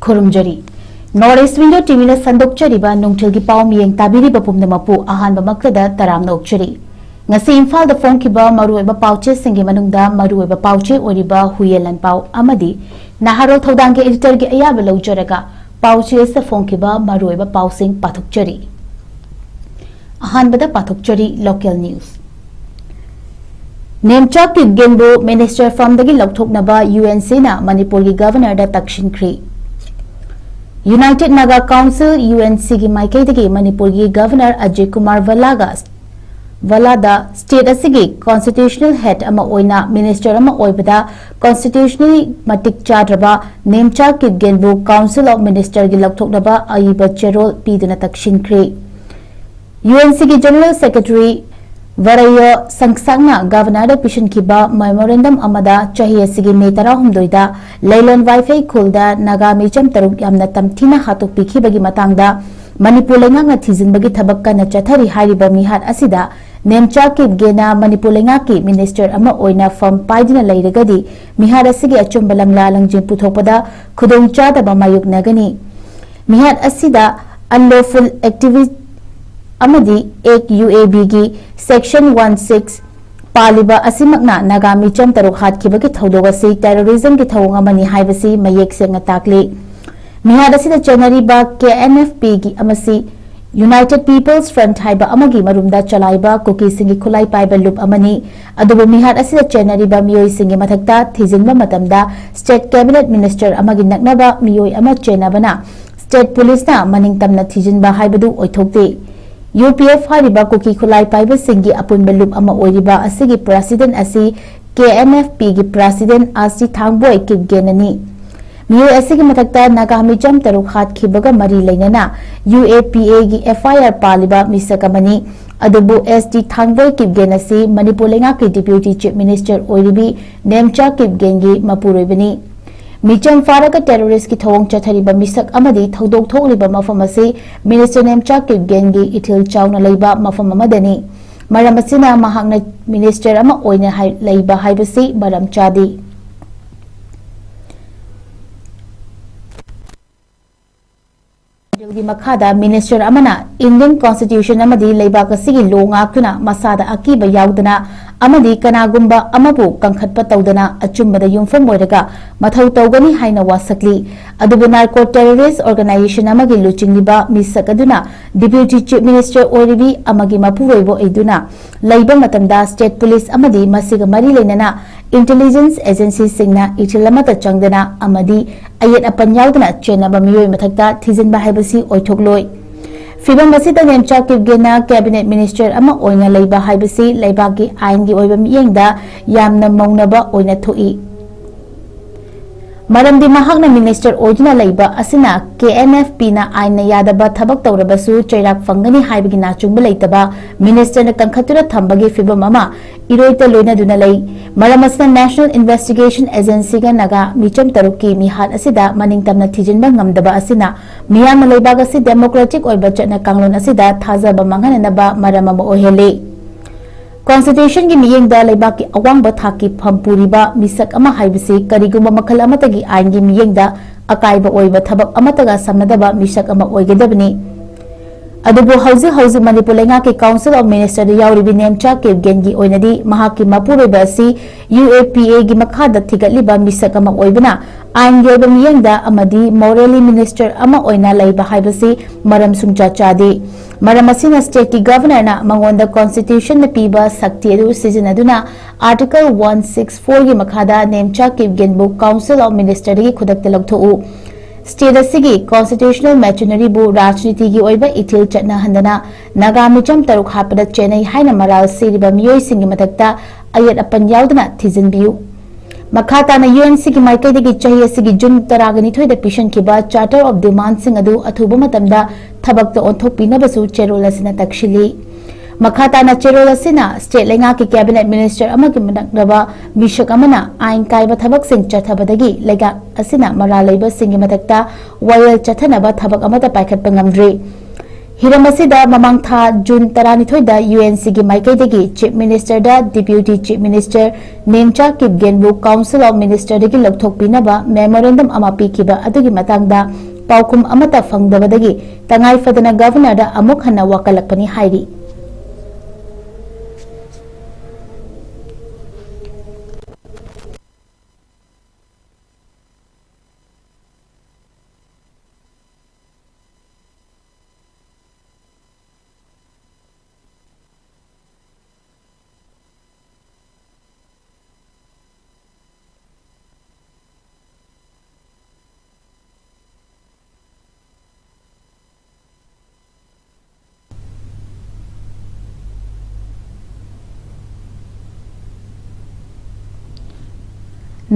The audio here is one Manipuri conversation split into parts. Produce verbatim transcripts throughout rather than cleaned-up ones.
ꯈꯨꯔꯨꯝꯖꯔꯤ꯫ North East Window ꯇꯤꯚꯤꯅ ꯁꯟꯗꯣꯛꯆꯔꯤꯕ ꯅꯨꯡꯊꯤꯜꯒꯤ ꯄꯥꯎ ꯃꯤꯌꯦꯡ ꯇꯥꯕꯤꯔꯤꯕ ꯄꯨꯝꯅꯃꯛꯄꯨ ꯑꯍꯥꯟꯕꯃꯛꯇꯗ ꯇꯔꯥꯝꯅ ꯑꯣꯛꯆꯔꯤ꯫ ꯉꯁꯤ ꯏꯝꯐꯥꯜꯗ ꯐꯣꯡꯈꯤꯕ ꯃꯔꯨꯑꯣꯏꯕ ꯄꯥꯎꯆꯦꯁꯤꯡꯒꯤ ꯃꯅꯨꯡꯗ ꯃꯔꯨꯑꯣꯏꯕ ꯄꯥꯎꯆꯦ ꯑꯣꯏꯔꯤꯕ ꯍꯨꯌꯦꯟ ꯂꯥꯟꯄꯥꯎ ꯑꯃꯗꯤ ꯅꯍꯥꯔꯣꯜ ꯊꯧꯗꯥꯡꯒꯤ editorꯒꯤ ꯑꯌꯥꯕ ꯂꯧꯖꯔꯒ ꯄꯥꯎꯆꯦ ꯑꯁꯤꯗ ꯐꯣꯡꯈꯤꯕ ꯃꯔꯨꯑꯣꯏꯕ ꯄꯥꯎꯁꯤꯡ ꯄꯥꯊꯣꯛꯆꯔꯤ꯫ ꯑꯍꯥꯟꯕꯗ ꯄꯥꯊꯣꯛꯆꯔꯤ local news꯫ ꯅꯦꯝꯆꯥ ꯀꯤꯞꯒꯦꯟꯕꯨ minister firmꯗꯒꯤ ꯂꯧꯊꯣꯛꯅꯕ UNCꯅ ꯃꯅꯤꯄꯨꯔꯒꯤ governorꯗ ꯇꯛꯁꯤꯟꯈ꯭ꯔꯦ꯫ United Naga Council, UNCꯒꯤ ꯃꯥꯏꯀꯩꯗꯒꯤ ꯃꯅꯤꯄꯨꯔꯒꯤ governor ꯑꯖꯌ ꯀꯨꯃꯥꯔ ꯚꯜꯂꯥꯒ, ꯚꯜꯂꯥꯗ state ꯑꯁꯤꯒꯤ constitutional head ꯑꯃ ꯑꯣꯏꯅ minister ꯑꯃ ꯑꯣꯏꯕꯗ constitutionally ꯃꯇꯤꯛ ꯆꯥꯗ꯭ꯔꯕ ꯅꯦꯝꯆꯥ ꯀꯤꯞꯒꯦꯟꯕꯨ Council of Ministerꯒꯤ ꯂꯧꯊꯣꯛꯅꯕ ꯑꯏꯕ ꯆꯦꯔꯣꯜ ꯄꯤꯗꯨꯅ ꯇꯛꯁꯤꯟꯈ꯭ꯔꯦ꯫ UNCꯒꯤ General Secretary ꯚꯔꯌ ꯁꯪꯁꯥꯛꯅ governorꯗ ꯄꯤꯁꯤꯟꯈꯤꯕ memorandum ꯑꯃꯗ ꯆꯍꯤ ꯑꯁꯤꯒꯤ May ꯇꯔꯥꯍꯨꯝꯗꯣꯏꯗ ꯂꯩꯂꯣꯟ ꯋꯥꯏꯐꯩ ꯈꯨꯜꯗ ꯅꯥꯒꯥ ꯃꯤꯆꯝ ꯇꯔꯨꯛ ꯌꯥꯝꯅ ꯇꯝꯊꯤꯅ ꯍꯥꯠꯇꯣꯛꯄꯤꯈꯤꯕꯒꯤ ꯃꯇꯥꯡꯗ ꯃꯅꯤꯄꯨꯔ ꯂꯩꯉꯥꯛꯅ ꯊꯤꯖꯤꯟꯕꯒꯤ ꯊꯕꯛ ꯀꯟꯅ ꯆꯠꯊꯔꯤ ꯍꯥꯏꯔꯤꯕ ꯃꯤꯍꯥꯠ ꯑꯁꯤꯗ ꯅꯦꯝꯆꯥ ꯀꯤꯞꯒꯦꯟꯅ ꯃꯅꯤꯄꯨꯔ ꯂꯩꯉꯥꯛꯀꯤ minister ꯑꯃ ꯑꯣꯏꯅ firm ꯄꯥꯏꯗꯨꯅ ꯂꯩꯔꯒꯗꯤ ꯃꯤꯍꯥꯠ ꯑꯁꯤꯒꯤ ꯑꯆꯨꯝꯕ ꯂꯝꯂꯥ ꯂꯪꯖꯤꯡ ꯄꯨꯊꯣꯛꯄꯗ ꯈꯨꯗꯣꯡꯆꯥꯗꯕ ꯃꯥꯌꯣꯛꯅꯒꯅꯤ꯫ ꯃꯤꯍꯥꯠ ꯑꯁꯤꯗ unlawful activist ꯑꯃꯗꯤ Act UABꯒꯤ section one six ꯄꯥꯜꯂꯤꯕ ꯑꯁꯤꯃꯛꯅ ꯅꯥꯒꯥ ꯃꯤꯆꯝ ꯇꯔꯨꯛ ꯍꯥꯠꯈꯤꯕꯒꯤ ꯊꯧꯗꯣꯛ ꯑꯁꯤ terrorismꯒꯤ ꯊꯧꯑꯣꯡ ꯑꯃꯅꯤ ꯍꯥꯏꯕꯁꯤ ꯃꯌꯦꯛ ꯁꯦꯡꯅ ꯇꯥꯛꯂꯤ꯫ ꯃꯤꯍꯥꯠ ꯑꯁꯤꯗ ꯆꯦꯟꯅꯔꯤꯕ KNFPꯒꯤ ꯑꯃꯁꯤ United People's Front ꯍꯥꯏꯕ ꯑꯃꯒꯤ ꯃꯔꯨꯝꯗ ꯆꯂꯥꯏꯕ ꯀꯨꯀꯤꯁꯤꯡꯒꯤ ꯈꯨꯠꯂꯥꯏ ꯄꯥꯏꯕ ꯂꯨꯞ ꯑꯃꯅꯤ꯫ ꯑꯗꯨꯕꯨ ꯃꯤꯍꯥꯠ ꯑꯁꯤꯗ ꯆꯦꯟꯅꯔꯤꯕ ꯃꯤꯑꯣꯏꯁꯤꯡꯒꯤ ꯃꯊꯛꯇ ꯊꯤꯖꯤꯟꯕ ꯃꯇꯝꯗ state cabinet minister ꯑꯃꯒꯤ ꯅꯛꯅꯕ ꯃꯤꯑꯣꯏ ꯑꯃ ꯆꯦꯟꯅꯕꯅ state policeꯅ ꯃꯅꯤꯡ ꯇꯝꯅ ꯊꯤꯖꯤꯟꯕ ꯍꯥꯏꯕꯗꯨ ꯑꯣꯏꯊꯣꯛꯇꯦ꯫ UPF ꯍꯥꯏꯔꯤꯕ ꯀꯨꯀꯤ ꯈꯨꯠꯂꯥꯏ ꯄꯥꯏꯕꯁꯤꯡꯒꯤ ꯑꯄꯨꯟꯕ ꯂꯨꯞ ꯑꯃ ꯑꯣꯏꯔꯤꯕ ꯑꯁꯤꯒꯤ president ꯑꯁꯤ KNFPꯒꯤ president ꯑꯁꯤ ꯊꯥꯡꯕꯣꯏ ꯀꯤꯞꯒꯦꯟꯅꯅꯤ꯫ ꯃꯤꯑꯣꯏ ꯑꯁꯤꯒꯤ ꯃꯊꯛꯇ ꯅꯥꯒꯥ ꯃꯤꯆꯝ ꯇꯔꯨꯛ ꯍꯥꯠꯈꯤꯕꯒ ꯃꯔꯤ ꯂꯩꯅꯅ UAPAꯒꯤ FIR ꯄꯥꯜꯂꯤꯕ ꯃꯤꯁꯛ ꯑꯃꯅꯤ꯫ ꯑꯗꯨꯕꯨ ꯑꯦꯁ ꯇꯤ ꯊꯥꯡꯕꯣꯏ ꯀꯤꯞꯒꯦꯟ ꯑꯁꯤ ꯃꯅꯤꯄꯨꯔ ꯂꯩꯉꯥꯛꯀꯤ Deputy Chief Minister ꯑꯣꯏꯔꯤꯕꯤ ꯅꯦꯝꯆꯥ ꯀꯤꯞꯒꯦꯟꯒꯤ ꯃꯄꯨꯔꯣꯏꯕꯅꯤ꯫ ꯃꯤꯆꯝ ꯐꯥꯔꯒ terroristꯀꯤ ꯊꯧꯑꯣꯡ ꯆꯠꯊꯔꯤꯕ ꯃꯤꯁꯛ ꯑꯃꯗꯤ ꯊꯧꯗꯣꯛ ꯊꯣꯛꯂꯤꯕ ꯃꯐꯝ ꯑꯁꯤ minister ꯅꯦꯝꯆꯥ ꯀꯤꯞꯒꯦꯟꯒꯤ ꯏꯊꯤꯜ ꯆꯥꯎꯅ ꯂꯩꯕ ꯃꯐꯝ ꯑꯃꯗꯅꯤ꯫ ꯃꯔꯝ ꯑꯁꯤꯅ ꯃꯍꯥꯛꯅ minister ꯑꯃ ꯑꯣꯏꯅ ꯍꯥꯏ-, ꯂꯩꯕ ꯍꯥꯏꯕꯁꯤ ꯃꯔꯝ ꯆꯥꯗꯦ꯫ ꯕꯤꯜꯒꯤ ꯃꯈꯥꯗ ꯃꯤꯅꯤꯁꯇꯔ ꯑꯃꯅ ꯏꯟꯗꯤꯌꯟ ꯀꯣꯟꯁꯇꯤꯇ꯭ꯌꯨꯁꯟ ꯑꯃꯗꯤ ꯂꯩꯕꯥꯛ ꯑꯁꯤꯒꯤ ꯂꯣ ꯉꯥꯛꯇꯨꯅ ꯃꯁꯥꯗ ꯑꯀꯤꯕ ꯌꯥꯎꯗꯅ ꯑꯃꯗꯤ ꯀꯅꯥꯒꯨꯝꯕ ꯑꯃꯕꯨ ꯀꯟꯈꯠꯄ ꯇꯧꯗꯅ ꯑꯆꯨꯝꯕꯗ ꯌꯨꯝꯐꯝ ꯑꯣꯏꯔꯒ ꯃꯊꯧ ꯇꯧꯒꯅꯤ ꯍꯥꯏꯅ ꯋꯥꯁꯛꯂꯤ꯫ ꯑꯗꯨꯕꯨ ꯅꯥꯔꯀꯣ ꯇꯦꯔꯣꯔꯤꯁ꯭ꯠ ꯑꯣꯔꯒꯅꯥꯏꯖꯦꯁꯟ ꯑꯃꯒꯤ ꯂꯨꯆꯤꯡꯂꯤꯕ ꯃꯤꯁꯛ ꯑꯗꯨꯅ ꯗꯤꯄ꯭ꯌꯨꯇꯤ ꯆꯤꯐ ꯃꯤꯅꯤꯁꯇꯔ ꯑꯣꯏꯔꯤꯕꯤ ꯑꯃꯒꯤ ꯃꯄꯨꯔꯣꯏꯕ ꯑꯣꯏꯗꯨꯅ ꯂꯩꯕ ꯃꯇꯝꯗ ꯁ꯭ꯇꯦꯠ ꯄꯨꯂꯤꯁ ꯑꯃꯗꯤ ꯃꯁꯤꯒ ꯃꯔꯤ ꯂꯩꯅꯅ ꯏꯟꯇꯦꯂꯤꯖꯦꯟꯁ ꯑꯦꯖꯦꯟꯁꯤꯁꯤꯡꯅ ꯏꯊꯤꯜ ꯑꯃꯠꯇ ꯆꯪꯗꯅ ꯑꯃꯗꯤ ꯑꯌꯦꯠ ꯑꯄꯟ ꯌꯥꯎꯗꯅ ꯆꯦꯟꯅꯕ ꯃꯤꯑꯣꯏ ꯃꯊꯛꯇ ꯊꯤꯖꯤꯟꯕ ꯍꯥꯏꯕꯁꯤ ꯑꯣꯏꯊꯣꯛꯂꯣꯏ꯫ ꯐꯤꯚꯝ ꯑꯁꯤꯗ ꯅꯦꯝꯆꯥ ꯀꯤꯞꯒꯦꯟꯅ ꯀꯦꯕꯤꯅꯦꯠ ꯃꯤꯅꯤꯁꯇꯔ ꯑꯃ ꯑꯣꯏꯅ ꯂꯩꯕ ꯍꯥꯏꯕꯁꯤ ꯂꯩꯕꯥꯛꯀꯤ ꯑꯥꯏꯟꯒꯤ ꯑꯣꯏꯕ ꯃꯤꯠꯌꯦꯡꯗ ꯌꯥꯝꯅ ꯃꯧꯅꯕ ꯑꯣꯏꯅ ꯊꯣꯛꯏ꯫ ꯃꯔꯝꯗꯤ ꯃꯍꯥꯛꯅ ꯃꯤꯅꯤꯁꯇꯔ ꯑꯣꯏꯗꯨꯅ ꯂꯩꯕ ꯑꯁꯤꯅ ꯀꯦ ꯑꯦꯟ ꯑꯦꯐ ꯄꯤꯅ ꯑꯥꯏꯟꯅ ꯌꯥꯗꯕ ꯊꯕꯛ ꯇꯧꯔꯕꯁꯨ ꯆꯩꯔꯥꯛ ꯐꯪꯒꯅꯤ ꯍꯥꯏꯕꯒꯤ ꯅꯥꯆꯨꯡꯕ ꯂꯩꯇꯕ ꯃꯤꯅꯤꯁꯇꯔꯅ ꯀꯟꯈꯠꯇꯨꯅ ꯊꯝꯕꯒꯤ ꯐꯤꯚꯝ ꯑꯃ ꯏꯔꯣꯏꯇ ꯂꯣꯏꯅꯗꯨꯅ ꯂꯩ꯫ ꯃꯔꯝ ꯑꯁꯤꯅ ꯅꯦꯁꯅꯦꯜ ꯏꯟꯚꯦꯁꯇꯤꯒꯦꯁꯟ ꯑꯦꯖꯦꯟꯁꯤꯒ ꯅꯥꯒꯥ ꯃꯤꯆꯝ ꯇꯔꯨꯛꯀꯤ ꯃꯤꯍꯥꯠ ꯑꯁꯤꯗ ꯃꯅꯤꯡ ꯇꯝꯅ ꯊꯤꯖꯤꯟꯕ ꯉꯝꯗꯕ ꯑꯁꯤꯅ ꯃꯤꯌꯥꯝꯅ ꯂꯩꯕꯥꯛ ꯑꯁꯤ ꯗꯦꯃꯣꯀ꯭ꯔꯦꯇꯤꯛ ꯑꯣꯏꯕ ꯆꯠꯅ ꯀꯥꯡꯂꯣꯟ ꯑꯁꯤꯗ ꯊꯥꯖꯕ ꯃꯥꯡꯍꯟꯅꯅꯕ ꯃꯔꯝ ꯑꯃ ꯑꯣꯏꯍꯜꯂꯤ꯫ ꯀꯣꯟꯁꯇꯤꯇ꯭ꯌꯨꯁꯟꯒꯤ ꯃꯤꯠꯌꯦꯡꯗ ꯂꯩꯕꯥꯛꯀꯤ ꯑꯋꯥꯡꯕ ꯊꯥꯛꯀꯤ ꯐꯝ ꯄꯨꯔꯤꯕ ꯃꯤꯁꯛ ꯑꯃ ꯍꯥꯏꯕꯁꯤ ꯀꯔꯤꯒꯨꯝꯕ ꯃꯈꯜ ꯑꯃꯠꯇꯒꯤ ꯑꯥꯏꯟꯒꯤ ꯃꯤꯠꯌꯦꯡꯗ ꯑꯀꯥꯏꯕ ꯑꯣꯏꯕ ꯊꯕꯛ ꯑꯃꯠꯇꯒ ꯁꯝꯅꯗꯕ ꯃꯤꯁꯛ ꯑꯃ ꯑꯣꯏꯒꯗꯕꯅꯤ꯫ ꯑꯗꯨꯕꯨ ꯍꯧꯖꯤꯛ ꯍꯧꯖꯤꯛ ꯃꯅꯤꯄꯨꯔ ꯂꯩꯉꯥꯛꯀꯤ ꯀꯥꯎꯟꯁꯤꯜ ꯑꯣꯐ ꯃꯤꯅꯤꯁꯇꯔꯗ ꯌꯥꯎꯔꯤꯕꯤ ꯅꯦꯝꯆꯥ ꯀꯤꯞꯒꯦꯟꯒꯤ ꯑꯣꯏꯅꯗꯤ ꯃꯍꯥꯛꯀꯤ ꯃꯄꯨꯔꯣꯏꯕ ꯑꯁꯤ ꯌꯨ ꯑꯦ ꯄꯤ ꯑꯦꯒꯤ ꯃꯈꯥꯗ ꯊꯤꯒꯠꯂꯤꯕ ꯃꯤꯁꯛ ꯑꯃ ꯑꯣꯏꯕꯅ ꯑꯥꯏꯟꯒꯤ ꯑꯣꯏꯕ ꯃꯤꯠꯌꯦꯡꯗ ꯑꯃꯗꯤ ꯃꯣꯔꯦꯂꯤ ꯃꯤꯅꯤꯁꯇꯔ ꯑꯃ ꯑꯣꯏꯅ ꯂꯩꯕ ꯍꯥꯏꯕꯁꯤ ꯃꯔꯝ ꯁꯨꯡꯆꯥ ꯆꯥꯗꯦ꯫ ꯃꯔꯝ ꯑꯁꯤꯅ ꯁ꯭ꯇꯦꯠꯀꯤ ꯒꯚꯔꯅꯔꯅ ꯃꯉꯣꯟꯗ ꯀꯣꯟꯁꯇꯤꯇ꯭ꯌꯨꯁꯟꯅ ꯄꯤꯕ ꯁꯛꯇꯤ ꯑꯗꯨ ꯁꯤꯖꯤꯟꯅꯗꯨꯅ ꯑꯥꯔꯇꯤꯀꯜ ꯋꯥꯟ ꯁꯤꯛꯁ ꯐꯣꯔꯒꯤ ꯃꯈꯥꯗ ꯅꯦꯝꯆꯥ ꯀꯤꯞꯒꯦꯟꯕꯨ ꯀꯥꯎꯟꯁꯤꯜ ꯑꯣꯐ ꯃꯤꯅꯤꯁꯇꯔꯗꯒꯤ ꯈꯨꯗꯛꯇ ꯂꯧꯊꯣꯛꯎ꯫ ꯁ꯭ꯇꯦꯠ ꯑꯁꯤꯒꯤ ꯀꯣꯟꯁꯇꯤꯇ꯭ꯌꯨꯁꯅꯦꯜ ꯃꯦꯆꯤꯅꯔꯤꯕꯨ ꯔꯥꯖꯅꯤꯇꯤꯒꯤ ꯑꯣꯏꯕ ꯏꯊꯤꯜ ꯆꯠꯅꯍꯟꯗꯅ ꯅꯥꯒꯥ ꯃꯤꯆꯝ ꯇꯔꯨꯛ ꯍꯥꯠꯄꯗ ꯆꯦꯟꯅꯩ ꯍꯥꯏꯅ ꯃꯔꯥꯜ ꯁꯤꯔꯤꯕ ꯃꯤꯑꯣꯏꯁꯤꯡꯒꯤ ꯃꯊꯛꯇ ꯑꯌꯦꯠ ꯑꯄꯟ ꯌꯥꯎꯗꯅ ꯊꯤꯖꯤꯟꯕꯤꯌꯨ꯫ ꯃꯈꯥ ꯇꯥꯅ ꯌꯨ ꯑꯦꯟ ꯁꯤꯒꯤ ꯃꯥꯏꯀꯩꯗꯒꯤ ꯆꯍꯤ ꯑꯁꯤꯒꯤ ꯖꯨꯟ ꯇꯔꯥꯒ ꯅꯤꯊꯣꯏꯗ ꯄꯤꯁꯤꯟꯈꯤꯕ ꯆꯥꯔꯇꯔ ꯑꯣꯐ ꯗꯤꯃꯥꯟꯗꯁꯤꯡ ꯑꯗꯨ ꯑꯊꯨꯕ ꯃꯇꯝꯗ ꯊꯕꯛꯇ ꯑꯣꯟꯊꯣꯛꯄꯤꯅꯕꯁꯨ ꯆꯦꯔꯣꯜ ꯑꯁꯤꯅ ꯇꯛꯁꯤꯜꯂꯤ꯫ ꯃꯈꯥ ꯇꯥꯅ ꯆꯦꯔꯣꯜ ꯑꯁꯤꯅ ꯁ꯭ꯇꯦꯠ ꯂꯩꯉꯥꯛꯀꯤ ꯀꯦꯕꯤꯅꯦꯠ ꯃꯤꯅꯤꯁꯇꯔ ꯑꯃꯒꯤ ꯅꯛꯅꯕ ꯃꯤꯁꯛ ꯑꯃꯅ ꯑꯥꯏꯟ ꯀꯥꯏꯕ ꯊꯕꯛꯁꯤꯡ ꯆꯠꯊꯕꯗꯒꯤ ꯂꯩꯉꯥꯛ ꯑꯁꯤꯅ ꯃꯔꯥꯜ ꯂꯩꯕꯁꯤꯡꯒꯤ ꯃꯊꯛꯇ ꯋꯥꯌꯦꯜ ꯆꯠꯊꯅꯕ ꯊꯕꯛ ꯑꯃꯠꯇ ꯄꯥꯏꯈꯠꯄ ꯉꯝꯗ꯭ꯔꯤ꯫ ꯍꯤꯔꯝ ꯑꯁꯤꯗ ꯃꯃꯥꯡ ꯊꯥ ꯖꯨꯟ ꯇꯔꯥꯅꯤꯊꯣꯏꯗ ꯌꯨ ꯑꯦꯟ ꯁꯤꯒꯤ ꯃꯥꯏꯀꯩꯗꯒꯤ ꯆꯤꯐ ꯃꯤꯅꯤꯁꯇꯔꯗ ꯗꯤꯄ꯭ꯌꯨꯇꯤ ꯆꯤꯐ ꯃꯤꯅꯤꯁꯇꯔ ꯅꯦꯝꯆꯥ ꯀꯤꯞꯒꯦꯟꯕꯨ ꯀꯥꯎꯟꯁꯤꯜ ꯑꯣꯐ ꯃꯤꯅꯤꯁꯇꯔꯗꯒꯤ ꯂꯧꯊꯣꯛꯄꯤꯅꯕ ꯃꯦꯃꯣꯔꯦꯟꯗꯝ ꯑꯃ ꯄꯤꯈꯤꯕ ꯑꯗꯨꯒꯤ ꯃꯇꯥꯡꯗ ꯄꯥꯎꯈꯨꯝ ꯑꯃꯠꯇ ꯐꯪꯗꯕꯗꯒꯤ ꯇꯉꯥꯏ ꯐꯗꯅ Governorꯗ ꯑꯃꯨꯛ ꯍꯟꯅ ꯋꯥꯀꯠꯂꯛꯄꯅꯤ ꯍꯥꯏꯔꯤ꯫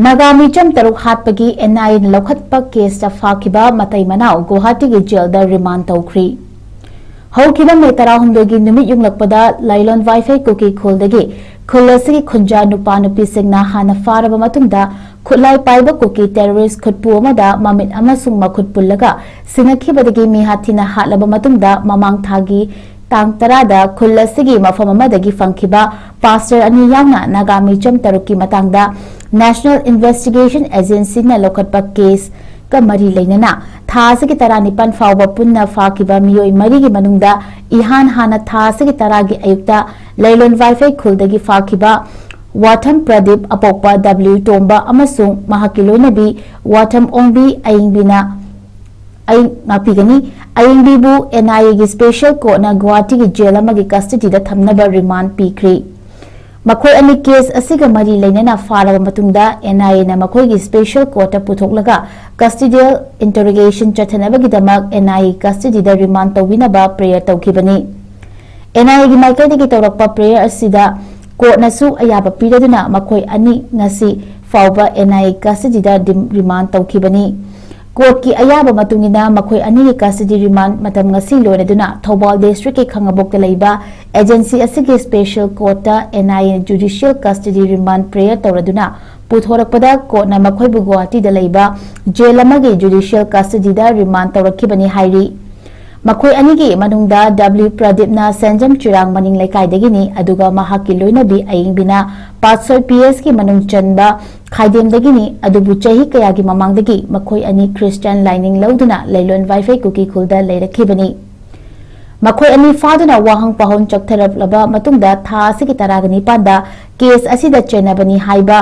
ꯅꯥꯒꯥ ꯃꯤꯆꯝ ꯇꯔꯨꯛ ꯍꯥꯠꯄꯒꯤ NIAꯅ ꯂꯧꯈꯠꯄ caseꯇ ꯐꯥꯈꯤꯕ ꯃꯇꯩ ꯃꯅꯥꯎ ꯒꯨꯋꯥꯍꯥꯇꯤꯒꯤ jailꯗ remand ꯇꯧꯈ꯭ꯔꯤ꯫ ꯍꯧꯈꯤꯕ May ꯇꯔꯥꯍꯨꯝꯗꯣꯏꯒꯤ ꯅꯨꯃꯤꯠ ꯌꯨꯡꯂꯛꯄꯗ ꯂꯥꯏꯂꯣꯟ ꯋꯥꯏꯐꯩ ꯀꯨꯀꯤ ꯈꯨꯜꯗꯒꯤ ꯈꯨꯜ ꯑꯁꯤꯒꯤ ꯈꯨꯟꯖꯥ ꯅꯨꯄꯥ ꯅꯨꯄꯤꯁꯤꯡꯅ ꯍꯥꯟꯅ ꯐꯥꯔꯕ ꯃꯇꯨꯡꯗ ꯈꯨꯠꯂꯥꯏ ꯄꯥꯏꯕ ꯀꯨꯀꯤ terrorist ꯈꯨꯠꯄꯨ ꯑꯃꯗ ꯃꯃꯤꯠ ꯑꯃꯁꯨꯡ ꯃꯈꯨꯠ ꯄꯨꯜꯂꯒ ꯁꯤꯅꯈꯤꯕꯗꯒꯤ ꯃꯤꯍꯥꯠ ꯊꯤꯅ ꯍꯥꯠꯂꯕ ꯃꯇꯨꯡꯗ ꯃꯃꯥꯡ ꯊꯥꯒꯤ ꯇꯥꯡ ꯇꯔꯥꯗ ꯈꯨꯜ ꯑꯁꯤꯒꯤ ꯃꯐꯝ ꯑꯃꯗꯒꯤ ꯐꯪꯈꯤꯕ pastor ꯑꯅꯤ ꯌꯥꯎꯅ ꯅꯥꯒꯥ ꯃꯤꯆꯝ ꯇꯔꯨꯛꯀꯤ ꯃꯇꯥꯡꯗ National Investigation Agencyꯅ ꯂꯧꯈꯠꯄ caseꯀ ꯃꯔꯤ ꯂꯩꯅꯅ ꯊꯥ ꯑꯁꯤꯒꯤ ꯇꯔꯥꯅꯤꯄꯥꯟ ꯐꯥꯎꯕ ꯄꯨꯟꯅ ꯐꯥꯈꯤꯕ ꯃꯤꯑꯣꯏ ꯃꯔꯤꯒꯤ ꯃꯅꯨꯡꯗ ꯏꯍꯥꯟ ꯍꯥꯟꯅ ꯊꯥ ꯑꯁꯤꯒꯤ ꯇꯔꯥꯒꯤ ꯑꯌꯨꯛꯇ ꯂꯩꯂꯣꯟ ꯋꯥꯏꯐꯩ ꯈꯨꯜꯗꯒꯤ ꯐꯥꯈꯤꯕ ꯋꯥꯊꯝ ꯄ꯭ꯔꯗꯤꯞ, ꯑꯄꯣꯛꯄ W ꯇꯣꯝꯕ ꯑꯃꯁꯨꯡ ꯃꯍꯥꯛꯀꯤ ꯂꯣꯏꯅꯕꯤ ꯋꯥꯊꯝ ꯑꯣꯡꯕꯤ ꯑꯌꯤꯡꯕꯤꯅ ꯑꯩ ꯉꯥꯛꯄꯤꯒꯅꯤ꯫ ꯑꯌꯤꯡꯕꯤꯕꯨ NIAꯒꯤ special courtꯅ ꯒꯨꯋꯥꯍꯥꯇꯤꯒꯤ jail ꯑꯃꯒꯤ custodyꯗ ꯊꯝꯅꯕ remand ꯄꯤꯈ꯭ꯔꯤ꯫ ꯃꯈꯣꯏ ꯑꯅꯤ case ꯑꯁꯤꯒ ꯃꯔꯤ ꯂꯩꯅꯅ ꯐꯥꯔꯕ ꯃꯇꯨꯡꯗ NIAꯅ ꯃꯈꯣꯏꯒꯤ special courtꯇ ꯄꯨꯊꯣꯛꯂꯒ custodial interrogation ꯆꯠꯊꯅꯕꯒꯤꯗꯃꯛ NIA custodyꯗ remand ꯇꯧꯕꯤꯅꯕ prayer ꯇꯧꯈꯤꯕꯅꯤ꯫ NIAꯒꯤ ꯃꯥꯏꯀꯩꯗꯒꯤ ꯇꯧꯔꯛꯄ prayer ꯑꯁꯤꯗ courtꯅꯁꯨ ꯑꯌꯥꯕ ꯄꯤꯔꯗꯨꯅ ꯃꯈꯣꯏ ꯑꯅꯤ ꯉꯁꯤ ꯐꯥꯎꯕ NIA custodyꯗ ꯗꯤꯝ-, remand ꯇꯧꯈꯤꯕꯅꯤ꯫ Courtꯀꯤ ꯑꯌꯥꯕ ꯃꯇꯨꯡ ꯏꯟꯅ ꯃꯈꯣꯏ ꯑꯅꯤꯒꯤ custody remand ꯃꯇꯝ ꯉꯁꯤ ꯂꯣꯏꯔꯗꯨꯅ ꯊꯧꯕꯥꯜ districtꯀꯤ ꯈꯥꯉꯕꯣꯛꯇ ꯂꯩꯕ agency ꯑꯁꯤꯒꯤ special courtꯇ NIA judicial custody remand prayer ꯇꯧꯔꯗꯨꯅ ꯄꯨꯊꯣꯔꯛꯄꯗ courtꯅ ꯃꯈꯣꯏꯕꯨ ꯒꯨꯋꯥꯍꯥꯇꯤꯗ ꯂꯩꯕ jail ꯑꯃꯒꯤ judicial custodyꯗ remand ꯇꯧꯔꯛꯈꯤꯕꯅꯤ ꯍꯥꯏꯔꯤ꯫ ꯃꯈꯣꯏ ꯑꯅꯤꯒꯤ ꯃꯅꯨꯡꯗ W ꯄ꯭ꯔꯗꯤꯞꯅ ꯁꯦꯟꯖꯝ ꯆꯤꯔꯥꯡ ꯃꯅꯤꯡ ꯂꯩꯀꯥꯏꯗꯒꯤꯅꯤ, ꯑꯗꯨꯒ ꯃꯍꯥꯛꯀꯤ ꯂꯣꯏꯅꯕꯤ ꯑꯌꯤꯡꯕꯤꯅ ꯄꯥꯠꯁꯣꯏ P S ꯀꯤ ꯃꯅꯨꯡ ꯆꯟꯕ ꯈꯥꯏꯗꯦꯝꯗꯒꯤꯅꯤ, ꯑꯗꯨꯕꯨ ꯆꯍꯤ ꯀꯌꯥꯒꯤ ꯃꯃꯥꯡꯗꯒꯤ ꯃꯈꯣꯏ ꯑꯅꯤ ꯈ꯭ꯔꯤꯁꯇꯤꯌꯥꯟ ꯂꯥꯏꯅꯤꯡ ꯂꯧꯗꯨꯅ ꯂꯩꯂꯣꯟ ꯋꯥꯏꯐꯩ ꯀꯨꯀꯤ ꯈꯨꯜꯗ ꯂꯩꯔꯛꯈꯤꯕꯅꯤ꯫ ꯃꯈꯣꯏ ꯑꯅꯤ ꯐꯥꯗꯨꯅ ꯋꯥꯍꯪ ꯄꯥꯎꯍꯪ ꯆꯠꯊꯔꯛꯂꯕ ꯃꯇꯨꯡꯗ ꯊꯥ ꯑꯁꯤꯒꯤ ꯇꯔꯥꯒ ꯅꯤꯄꯥꯟꯗ ꯀꯦꯁ ꯑꯁꯤꯗ ꯆꯦꯟꯅꯕꯅꯤ ꯍꯥꯏꯕ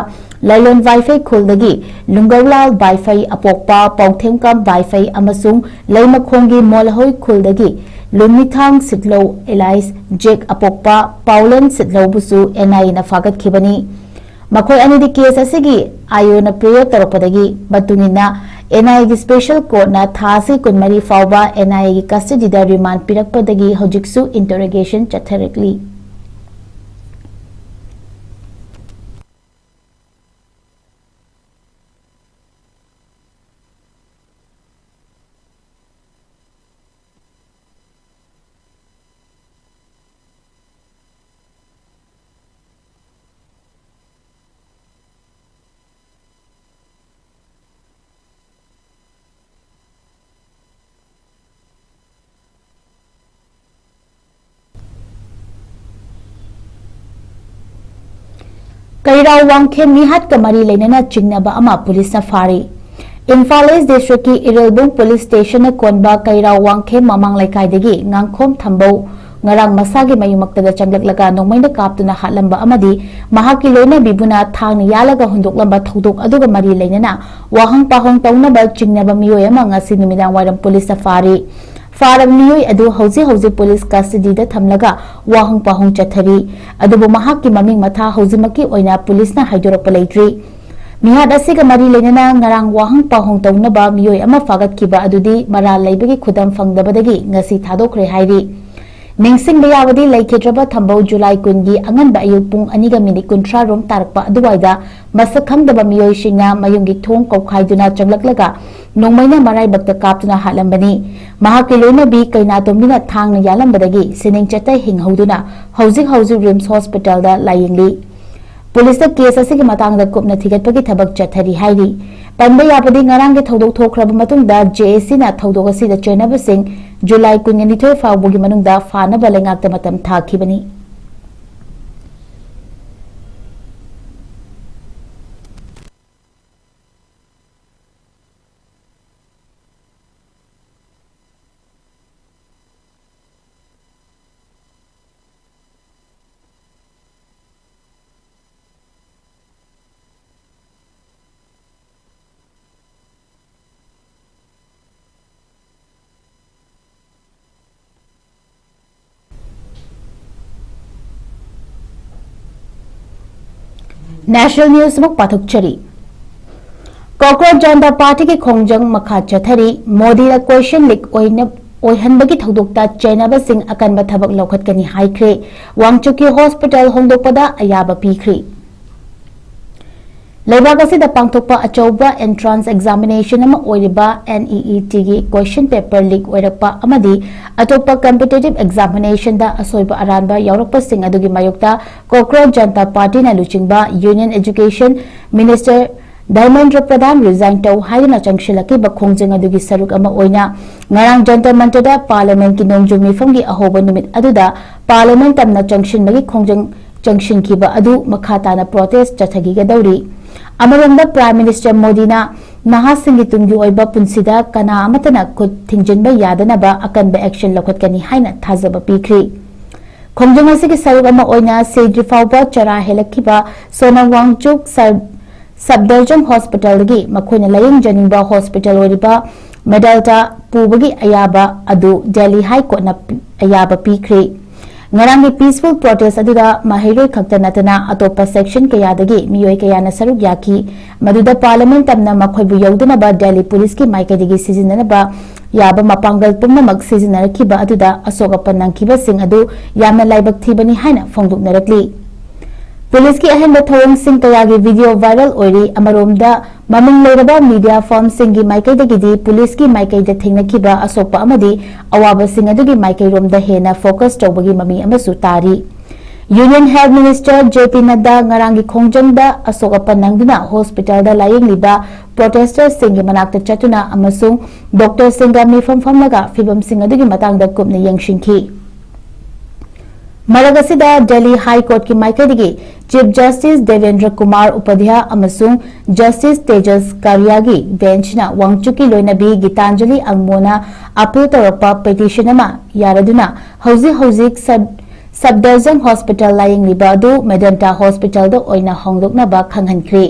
ꯂꯥꯏꯂꯣꯟ ꯋꯥꯏꯐꯩ ꯈꯨꯜꯗꯒꯤ ꯂꯨꯡꯒꯧꯂꯥꯜ ꯋꯥꯏꯐꯩ, ꯑꯄꯣꯛꯄ ꯄꯥꯎꯊꯦꯝꯀꯝ ꯋꯥꯏꯐꯩ ꯑꯃꯁꯨꯡ ꯂꯩꯃꯈꯣꯡꯒꯤ ꯃꯣꯜꯍꯣꯏ ꯈꯨꯜꯗꯒꯤ ꯂꯨꯝꯃꯤꯊꯥꯡ ꯁꯤꯠꯂꯧ ꯑꯦꯂꯥꯏꯁ ꯖꯦꯛ, ꯑꯄꯣꯛꯄ ꯄꯥꯎꯂꯦꯟ ꯁꯤꯠꯂꯧꯕꯨꯁꯨ N I A ꯅ ꯐꯥꯒꯠꯈꯤꯕꯅꯤ꯫ ꯃꯈꯣꯏ ꯑꯅꯤꯗꯤ ꯀꯦꯁ ꯑꯁꯤꯒꯤ ꯑꯥꯏꯑꯣꯅ ꯄ꯭ꯔꯦꯌꯔ ꯇꯧꯔꯛꯄꯗꯒꯤ ꯃꯇꯨꯡ ꯏꯟꯅ N I A ꯒꯤ ꯁ꯭ꯄꯦꯁꯦꯜ ꯀꯣꯔꯠꯅ ꯊꯥ ꯑꯁꯤ ꯀꯨꯟꯃꯔꯤ ꯐꯥꯎꯕ N I A ꯒꯤ ꯀꯁꯇꯗꯤꯗ ꯔꯤꯃꯥꯟꯗ ꯄꯤꯔꯛꯄꯗꯒꯤ ꯍꯧꯖꯤꯛꯁꯨ ꯏꯟꯇꯔꯣꯒꯦꯁꯟ ꯆꯠꯊꯔꯛꯂꯤ꯫ ꯀꯩꯔꯥꯎ ꯋꯥꯡꯈꯦꯝ ꯃꯤꯍꯥꯠꯀ ꯃꯔꯤ ꯂꯩꯅꯅ ꯆꯤꯡꯅꯕ ꯑꯃ ꯄꯨꯂꯤꯁꯅ ꯐꯥꯔꯤ꯫ ꯏꯝꯐꯥꯜ ꯏꯁ ꯗꯤꯁꯇ꯭ꯔꯤꯛꯀꯤ ꯏꯔꯤꯜꯕꯨꯡ ꯄꯨꯂꯤꯁ ꯁ꯭ꯇꯦꯁꯟꯅ ꯀꯣꯟꯕ ꯀꯩꯔꯥꯎ ꯋꯥꯡꯈꯦꯝ ꯃꯃꯥꯡ ꯂꯩꯀꯥꯏꯗꯒꯤ ꯉꯥꯡꯈꯣꯝ ꯊꯝꯕꯧ ꯉꯔꯥꯡ ꯃꯁꯥꯒꯤ ꯃꯌꯨꯝꯃꯛꯇꯗ ꯆꯪꯂꯛꯂꯒ ꯅꯣꯡꯃꯩꯅ ꯀꯥꯞꯇꯨꯅ ꯍꯥꯠꯂꯝꯕ ꯑꯃꯗꯤ ꯃꯍꯥꯛꯀꯤ ꯂꯣꯏꯅꯕꯤꯕꯨꯅ ꯊꯥꯡꯅ ꯌꯥꯜꯂꯒ ꯍꯨꯟꯗꯣꯛꯂꯝꯕ ꯊꯧꯗꯣꯛ ꯑꯗꯨꯒ ꯃꯔꯤ ꯂꯩꯅꯅ ꯋꯥꯍꯪ ꯄꯥꯎꯍꯪ ꯇꯧꯅꯕ ꯆꯤꯡꯅꯕ ꯃꯤꯑꯣꯏ ꯑꯃ ꯉꯁꯤ ꯅꯨꯃꯤꯗꯥꯡ ꯋꯥꯏꯔꯝ ꯄꯨꯂꯤꯁꯅ ꯐꯥꯔꯤ꯫ ꯐꯥꯔꯕ ꯃꯤꯑꯣꯏ ꯑꯗꯨ ꯍꯧꯖꯤꯛ ꯍꯧꯖꯤꯛ ꯄꯨꯂꯤꯁ ꯀꯁꯇꯗꯤꯗ ꯊꯝꯂꯒ ꯋꯥꯍꯪ ꯄꯥꯎꯍꯪ ꯆꯠꯊꯔꯤ꯫ ꯑꯗꯨꯕꯨ ꯃꯍꯥꯛꯀꯤ ꯃꯃꯤꯡ ꯃꯊꯥ ꯍꯧꯖꯤꯛꯃꯛꯀꯤ ꯑꯣꯏꯅ ꯄꯨꯂꯤꯁꯅ ꯍꯥꯏꯗꯣꯔꯛꯄ ꯂꯩꯇ꯭ꯔꯤ꯫ ꯃꯤꯍꯥꯠ ꯑꯁꯤꯒ ꯃꯔꯤ ꯂꯩꯅꯅ ꯉꯔꯥꯡ ꯋꯥꯍꯪ ꯄꯥꯎꯍꯪ ꯇꯧꯅꯕ ꯃꯤꯑꯣꯏ ꯑꯃ ꯐꯥꯒꯠꯈꯤꯕ ꯑꯗꯨꯗꯤ ꯃꯔꯥꯜ ꯂꯩꯕꯒꯤ ꯈꯨꯗꯝ ꯐꯪꯗꯕꯗꯒꯤ ꯉꯁꯤ ꯊꯥꯗꯣꯛꯈ꯭ꯔꯦ ꯍꯥꯏꯔꯤ꯫ ꯅꯤꯡꯁꯤꯡꯕ ꯌꯥꯕꯗꯤ ꯂꯩꯈꯤꯗ꯭ꯔꯕ ꯊꯝꯕꯧ ꯖꯨꯂꯥꯏ ꯀꯨꯟꯒꯤ ꯑꯉꯟꯕ ꯑꯌꯨꯛ ꯄꯨꯡ ꯑꯅꯤꯒ ꯃꯤꯅꯤꯠ ꯀꯨꯟꯊ꯭ꯔꯥ ꯔꯣꯝ ꯇꯥꯔꯛꯄ ꯑꯗꯨꯋꯥꯏꯗ ꯃꯁꯛ ꯈꯪꯗꯕ ꯃꯤꯑꯣꯏꯁꯤꯡꯅ ꯃꯌꯨꯝꯒꯤ ꯊꯣꯡ ꯀꯧꯈꯥꯏꯗꯨꯅ ꯆꯪꯂꯛꯂꯒ ꯅꯣꯡꯃꯩꯅ ꯃꯔꯥꯏꯕꯛꯇ ꯀꯥꯞꯇꯨꯅ ꯍꯥꯠꯂꯝꯕꯅꯤ꯫ ꯃꯍꯥꯛꯀꯤ ꯂꯣꯏꯅꯕꯤ ꯀꯩꯅꯥꯇꯣꯝꯕꯤꯅ ꯊꯥꯡꯅ ꯌꯥꯜꯂꯝꯕꯗꯒꯤ ꯁꯤꯅꯤꯡ ꯆꯠꯇ ꯍꯤꯡꯍꯧꯗꯨꯅ ꯍꯧꯖꯤꯛ ꯍꯧꯖꯤꯛ ꯔꯤꯝꯁ ꯍꯣꯁꯄꯤꯇꯥꯜꯗ ꯂꯥꯌꯦꯡꯂꯤ꯫ ꯄꯨꯂꯤꯁꯇ ꯀꯦꯁ ꯑꯁꯤꯒꯤ ꯃꯇꯥꯡꯗ ꯀꯨꯞꯅ ꯊꯤꯒꯠꯄꯒꯤ ꯊꯕꯛ ꯆꯠꯊꯔꯤ ꯍꯥꯏꯔꯤ꯫ ꯄꯟꯕ ꯌꯥꯕꯗꯤ ꯉꯔꯥꯡꯒꯤ ꯊꯧꯗꯣꯛ ꯊꯣꯛꯈ꯭ꯔꯕ ꯃꯇꯨꯡꯗ J A C ꯅ ꯊꯧꯗꯣꯛ ꯑꯁꯤꯗ ꯆꯦꯟꯅꯕꯁꯤꯡ ꯖꯨꯂꯥꯏ ꯀꯨꯟꯅꯤꯊꯣꯏ ꯐꯥꯎꯕꯒꯤ ꯃꯅꯨꯡꯗ ꯐꯥꯅꯕ ꯂꯩꯉꯥꯛꯇ ꯃꯇꯝ ꯊꯥꯈꯤꯕꯅꯤ꯫ National News ꯑꯃꯨꯛ ꯄꯥꯊꯣꯛꯆꯔꯤ꯫ Cockroach Janta Party ꯒꯤ ꯈꯣꯡꯖꯪ ꯃꯈꯥ ꯆꯠꯊꯔꯤ꯫ ꯃꯣꯗꯤꯅ question leak ꯑꯣꯏꯅ, ꯑꯣꯏꯍꯟꯕꯒꯤ ꯊꯧꯗꯣꯛꯇ ꯆꯩꯅꯕꯁꯤꯡ ꯑꯀꯟꯕ ꯊꯕꯛ ꯂꯧꯈꯠꯀꯅꯤ ꯍꯥꯏꯈ꯭ꯔꯦ꯫ ꯋꯥꯡꯆꯨꯛꯀꯤ hospital ꯍꯣꯡꯗꯣꯛꯄꯗ ꯑꯌꯥꯕ ꯄꯤꯈ꯭ꯔꯦ꯫ ꯂꯩꯕꯥꯛ ꯑꯁꯤꯗ ꯄꯥꯡꯊꯣꯛꯄ ꯑꯆꯧꯕ entrance examination ꯑꯃ ꯑꯣꯏꯔꯤꯕ NEET ꯒꯤ question paper leak ꯑꯣꯏꯔꯛꯄ ꯑꯃꯗꯤ ꯑꯇꯣꯞꯄ competitive examination ꯗ ꯑꯁꯣꯏꯕ ꯑꯔꯥꯟꯕ ꯌꯥꯎꯔꯛꯄꯁꯤꯡ ꯑꯗꯨꯒꯤ ꯃꯥꯌꯣꯛꯇ Cockroach Janta Party ꯅ ꯂꯨꯆꯤꯡꯕ Union Education Minister ꯙꯔꯃꯦꯟꯗ꯭ꯔ ꯄ꯭ꯔꯙꯥꯟ resign ꯇꯧ ꯍꯥꯏꯗꯨꯅ ꯆꯪꯁꯤꯜꯂꯛꯈꯤꯕ ꯈꯣꯡꯖꯪ ꯑꯗꯨꯒꯤ ꯁꯔꯨꯛ ꯑꯃ ꯑꯣꯏꯅ ꯉꯔꯥꯡ ꯖꯟꯇꯔ ꯃꯟꯇꯔꯗ Parliament ꯀꯤ ꯅꯣꯡꯖꯨ ꯃꯤꯐꯝꯒꯤ ꯑꯍꯧꯕ ꯅꯨꯃꯤꯠ ꯑꯗꯨꯗ Parliament ꯇꯝꯅ ꯆꯪꯁꯤꯟꯕꯒꯤ ꯈꯣꯡꯖꯪ ꯆꯪꯁꯤꯟꯈꯤꯕ ꯑꯗꯨ ꯃꯈꯥ ꯇꯥꯅ protest ꯆꯠꯊꯈꯤꯒꯗꯧꯔꯤ꯫ ꯑꯃꯔꯣꯝꯗ Prime Minister ꯃꯣꯗꯤꯅ ꯅꯍꯥꯁꯤꯡꯒꯤ ꯇꯨꯡꯒꯤ ꯑꯣꯏꯕ ꯄꯨꯟꯁꯤꯗ ꯀꯅꯥ ꯑꯃꯠꯇꯅ ꯈꯨꯠ ꯊꯤꯡꯖꯤꯟꯕ ꯌꯥꯗꯅꯕ ꯑꯀꯟꯕ action ꯂꯧꯈꯠꯀꯅꯤ ꯍꯥꯏꯅ ꯊꯥꯖꯕ ꯄꯤꯈ꯭ꯔꯤ꯫ ꯈꯣꯡꯖꯪ ꯑꯁꯤꯒꯤ ꯁꯔꯨꯛ ꯑꯃ ꯑꯣꯏꯅ ꯁꯤꯗ꯭ꯔꯤ ꯐꯥꯎꯕ ꯆꯔꯥ ꯍꯦꯜꯂꯛꯈꯤꯕ ꯁꯣꯅꯝ ꯋꯥꯡꯆꯨꯛ ꯁꯔ-, Safdarjung Hospital ꯗꯒꯤ ꯃꯈꯣꯏꯅ ꯂꯥꯌꯦꯡꯖꯅꯤꯡꯕ hospital ꯑꯣꯏꯔꯤꯕ Medanta ꯄꯨꯕꯒꯤ ꯑꯌꯥꯕ ꯑꯗꯨ Delhi High Court ꯅ ꯄꯤ-, ꯑꯌꯥꯕ ꯄꯤꯈ꯭ꯔꯦ꯫ ꯉꯔꯥꯡꯒꯤ peaceful protest ꯑꯗꯨꯗ ꯃꯍꯩꯔꯣꯏ ꯈꯛꯇ ꯅꯠꯇꯅ ꯑꯇꯣꯞꯄ section ꯀꯌꯥꯗꯒꯤ ꯃꯤꯑꯣꯏ ꯀꯌꯥꯅ ꯁꯔꯨꯛ ꯌꯥꯈꯤ꯫ ꯃꯗꯨꯗ Parliament ꯇꯝꯅ ꯃꯈꯣꯏꯕꯨ ꯌꯧꯗꯅꯕ Delhi Police ꯀꯤ ꯃꯥꯏꯀꯩꯗꯒꯤ ꯁꯤꯖꯤꯟꯅꯅꯕ ꯌꯥꯕ ꯃꯄꯥꯡꯒꯜ ꯄꯨꯝꯅꯃꯛ ꯁꯤꯖꯤꯟꯅꯔꯛꯈꯤꯕ ꯑꯗꯨꯗ ꯑꯁꯣꯛ ꯑꯄꯟ ꯅꯪꯈꯤꯕꯁꯤꯡ ꯑꯗꯨ ꯌꯥꯝꯅ ꯂꯥꯏꯕꯛ ꯊꯤꯕꯅꯤ ꯍꯥꯏꯅ ꯐꯣꯡꯗꯣꯛꯅꯔꯛꯂꯤ꯫ Police ꯀꯤ ꯑꯍꯦꯟꯕ ꯊꯧꯑꯣꯡꯁꯤꯡ ꯀꯌꯥꯒꯤ video viral ꯑꯣꯏꯔꯤ꯫ ꯑꯃꯔꯣꯝꯗ ꯃꯃꯤꯡ ꯂꯩꯔꯕ media firm ꯁꯤꯡꯒꯤ ꯃꯥꯏꯀꯩꯗꯒꯤꯗꯤ police ꯀꯤ ꯃꯥꯏꯀꯩꯗ ꯊꯦꯡꯅꯈꯤꯕ ꯑꯁꯣꯛꯄ ꯑꯃꯗꯤ ꯑꯋꯥꯕꯁꯤꯡ ꯑꯗꯨꯒꯤ ꯃꯥꯏꯀꯩꯔꯣꯝꯗ ꯍꯦꯟꯅ focus ꯇꯧꯕꯒꯤ ꯃꯃꯤ ꯑꯃꯁꯨ ꯇꯥꯔꯤ꯫ Union Health Minister J P Nadda ꯉꯔꯥꯡꯒꯤ ꯈꯣꯡꯖꯪꯗ ꯑꯁꯣꯛ ꯑꯄꯟ ꯅꯪꯗꯨꯅ hospital ꯗ ꯂꯥꯌꯦꯡꯂꯤꯕ ꯄ꯭ꯔꯣꯇꯦꯁꯇꯔꯁꯤꯡꯒꯤ ꯃꯅꯥꯛꯇ ꯆꯠꯇꯨꯅ ꯑꯃꯁꯨꯡ ꯗꯣꯛꯇꯔꯁꯤꯡꯒ ꯃꯤꯐꯝ ꯐꯝꯂꯒ ꯐꯤꯚꯝꯁꯤꯡ ꯑꯗꯨꯒꯤ ꯃꯇꯥꯡꯗ ꯀꯨꯞꯅ ꯌꯦꯡꯁꯤꯟꯈꯤ꯫ ꯃꯔꯛ ꯑꯁꯤꯗ, ꯗꯦꯜꯂꯤ ꯍꯥꯏ ꯀꯣꯔꯠꯀꯤ ꯃꯥꯏꯀꯩꯗꯒꯤ ꯆꯤꯐ ꯖꯁꯇꯤꯁ ꯗꯦꯕꯦꯟꯗ꯭ꯔ ꯀꯨꯃꯥꯔ ꯎꯄꯥꯙ꯭ꯌꯥ ꯑꯃꯁꯨꯡ ꯖꯁꯇꯤꯁ ꯇꯦꯖꯁ ꯀꯥꯔꯤꯌꯥꯒꯤ ꯕꯦꯟꯆꯅ ꯋꯥꯡꯆꯨꯛꯀꯤ ꯂꯣꯏꯅꯕꯤ ꯒꯤꯇꯥꯟꯖꯂꯤ ꯑꯪꯃꯣꯅ ꯑꯄꯤꯜ ꯇꯧꯔꯛꯄ ꯄꯦꯇꯤꯁꯟ ꯑꯃ ꯌꯥꯔꯗꯨꯅ ꯍꯧꯖꯤꯛ ꯍꯧꯖꯤꯛ ꯁꯕ-, ꯁꯕꯗꯔꯖꯪ ꯍꯣꯁꯄꯤꯇꯥꯜ ꯂꯥꯌꯦꯡꯂꯤꯕ ꯑꯗꯨ ꯃꯦꯗꯟꯇꯥ ꯍꯣꯁꯄꯤꯇꯥꯜꯗ ꯑꯣꯏꯅ ꯍꯣꯡꯗꯣꯛꯅꯕ ꯈꯪꯍꯟꯈ꯭ꯔꯦ꯫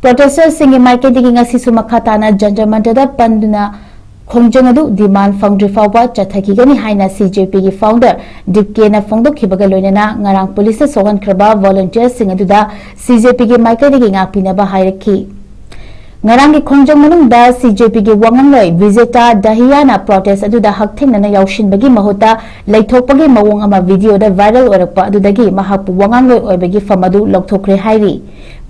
ꯄ꯭ꯔꯣꯇꯦꯁꯇꯔꯁꯤꯡꯒꯤ ꯃꯥꯏꯀꯩꯗꯒꯤ ꯉꯁꯤꯁꯨ ꯃꯈꯥ ꯇꯥꯅ ꯖꯟꯇꯔ ꯃꯟꯇꯔꯗ ꯄꯟꯗꯨꯅ ꯈꯣꯡꯖꯪ ꯑꯗꯨ ꯗꯤꯃꯥꯟ ꯐꯪꯗ꯭ꯔꯤ ꯐꯥꯎꯕ ꯆꯠꯊꯈꯤꯒꯅꯤ ꯍꯥꯏꯅ ꯁꯤ ꯖꯦ ꯄꯤꯒꯤ ꯐꯥꯎꯟꯗꯔ ꯗꯤꯞꯀꯦꯅ ꯐꯣꯡꯗꯣꯛꯈꯤꯕꯒ ꯂꯣꯏꯅꯅ ꯉꯔꯥꯡ ꯄꯨꯂꯤꯁꯅ ꯁꯣꯛꯍꯟꯈ꯭ꯔꯕ ꯚꯣꯂꯨꯟꯇꯤꯌꯔꯁꯤꯡ ꯑꯗꯨꯗ ꯁꯤ ꯖꯦ ꯄꯤꯒꯤ ꯃꯥꯏꯀꯩꯗꯒꯤ ꯉꯥꯛꯄꯤꯅꯕ ꯍꯥꯏꯔꯛꯈꯤ꯫ ꯉꯔꯥꯡꯒꯤ ꯈꯣꯡꯖꯪ ꯃꯅꯨꯡꯗ ꯁꯤ ꯖꯦ ꯄꯤꯒꯤ ꯋꯥꯉꯥꯡꯂꯣꯏ ꯕꯤꯖꯦꯇꯥ ꯗꯍꯤꯌꯥꯅ ꯄ꯭ꯔꯣꯇꯦꯁ ꯑꯗꯨꯗ ꯍꯛꯊꯦꯡꯅꯅ ꯌꯥꯎꯁꯤꯟꯕꯒꯤ ꯃꯍꯨꯠꯇ ꯂꯩꯊꯣꯛꯄꯒꯤ ꯃꯑꯣꯡ ꯑꯃ ꯚꯤꯗꯤꯑꯣꯗ ꯚꯥꯏꯔꯦꯜ ꯑꯣꯏꯔꯛꯄ ꯑꯗꯨꯗꯒꯤ ꯃꯍꯥꯛꯄꯨ ꯋꯥꯉꯥꯡꯂꯣꯏ ꯑꯣꯏꯕꯒꯤ ꯐꯝ ꯑꯗꯨ ꯂꯧꯊꯣꯛꯈ꯭ꯔꯦ ꯍꯥꯏꯔꯤ꯫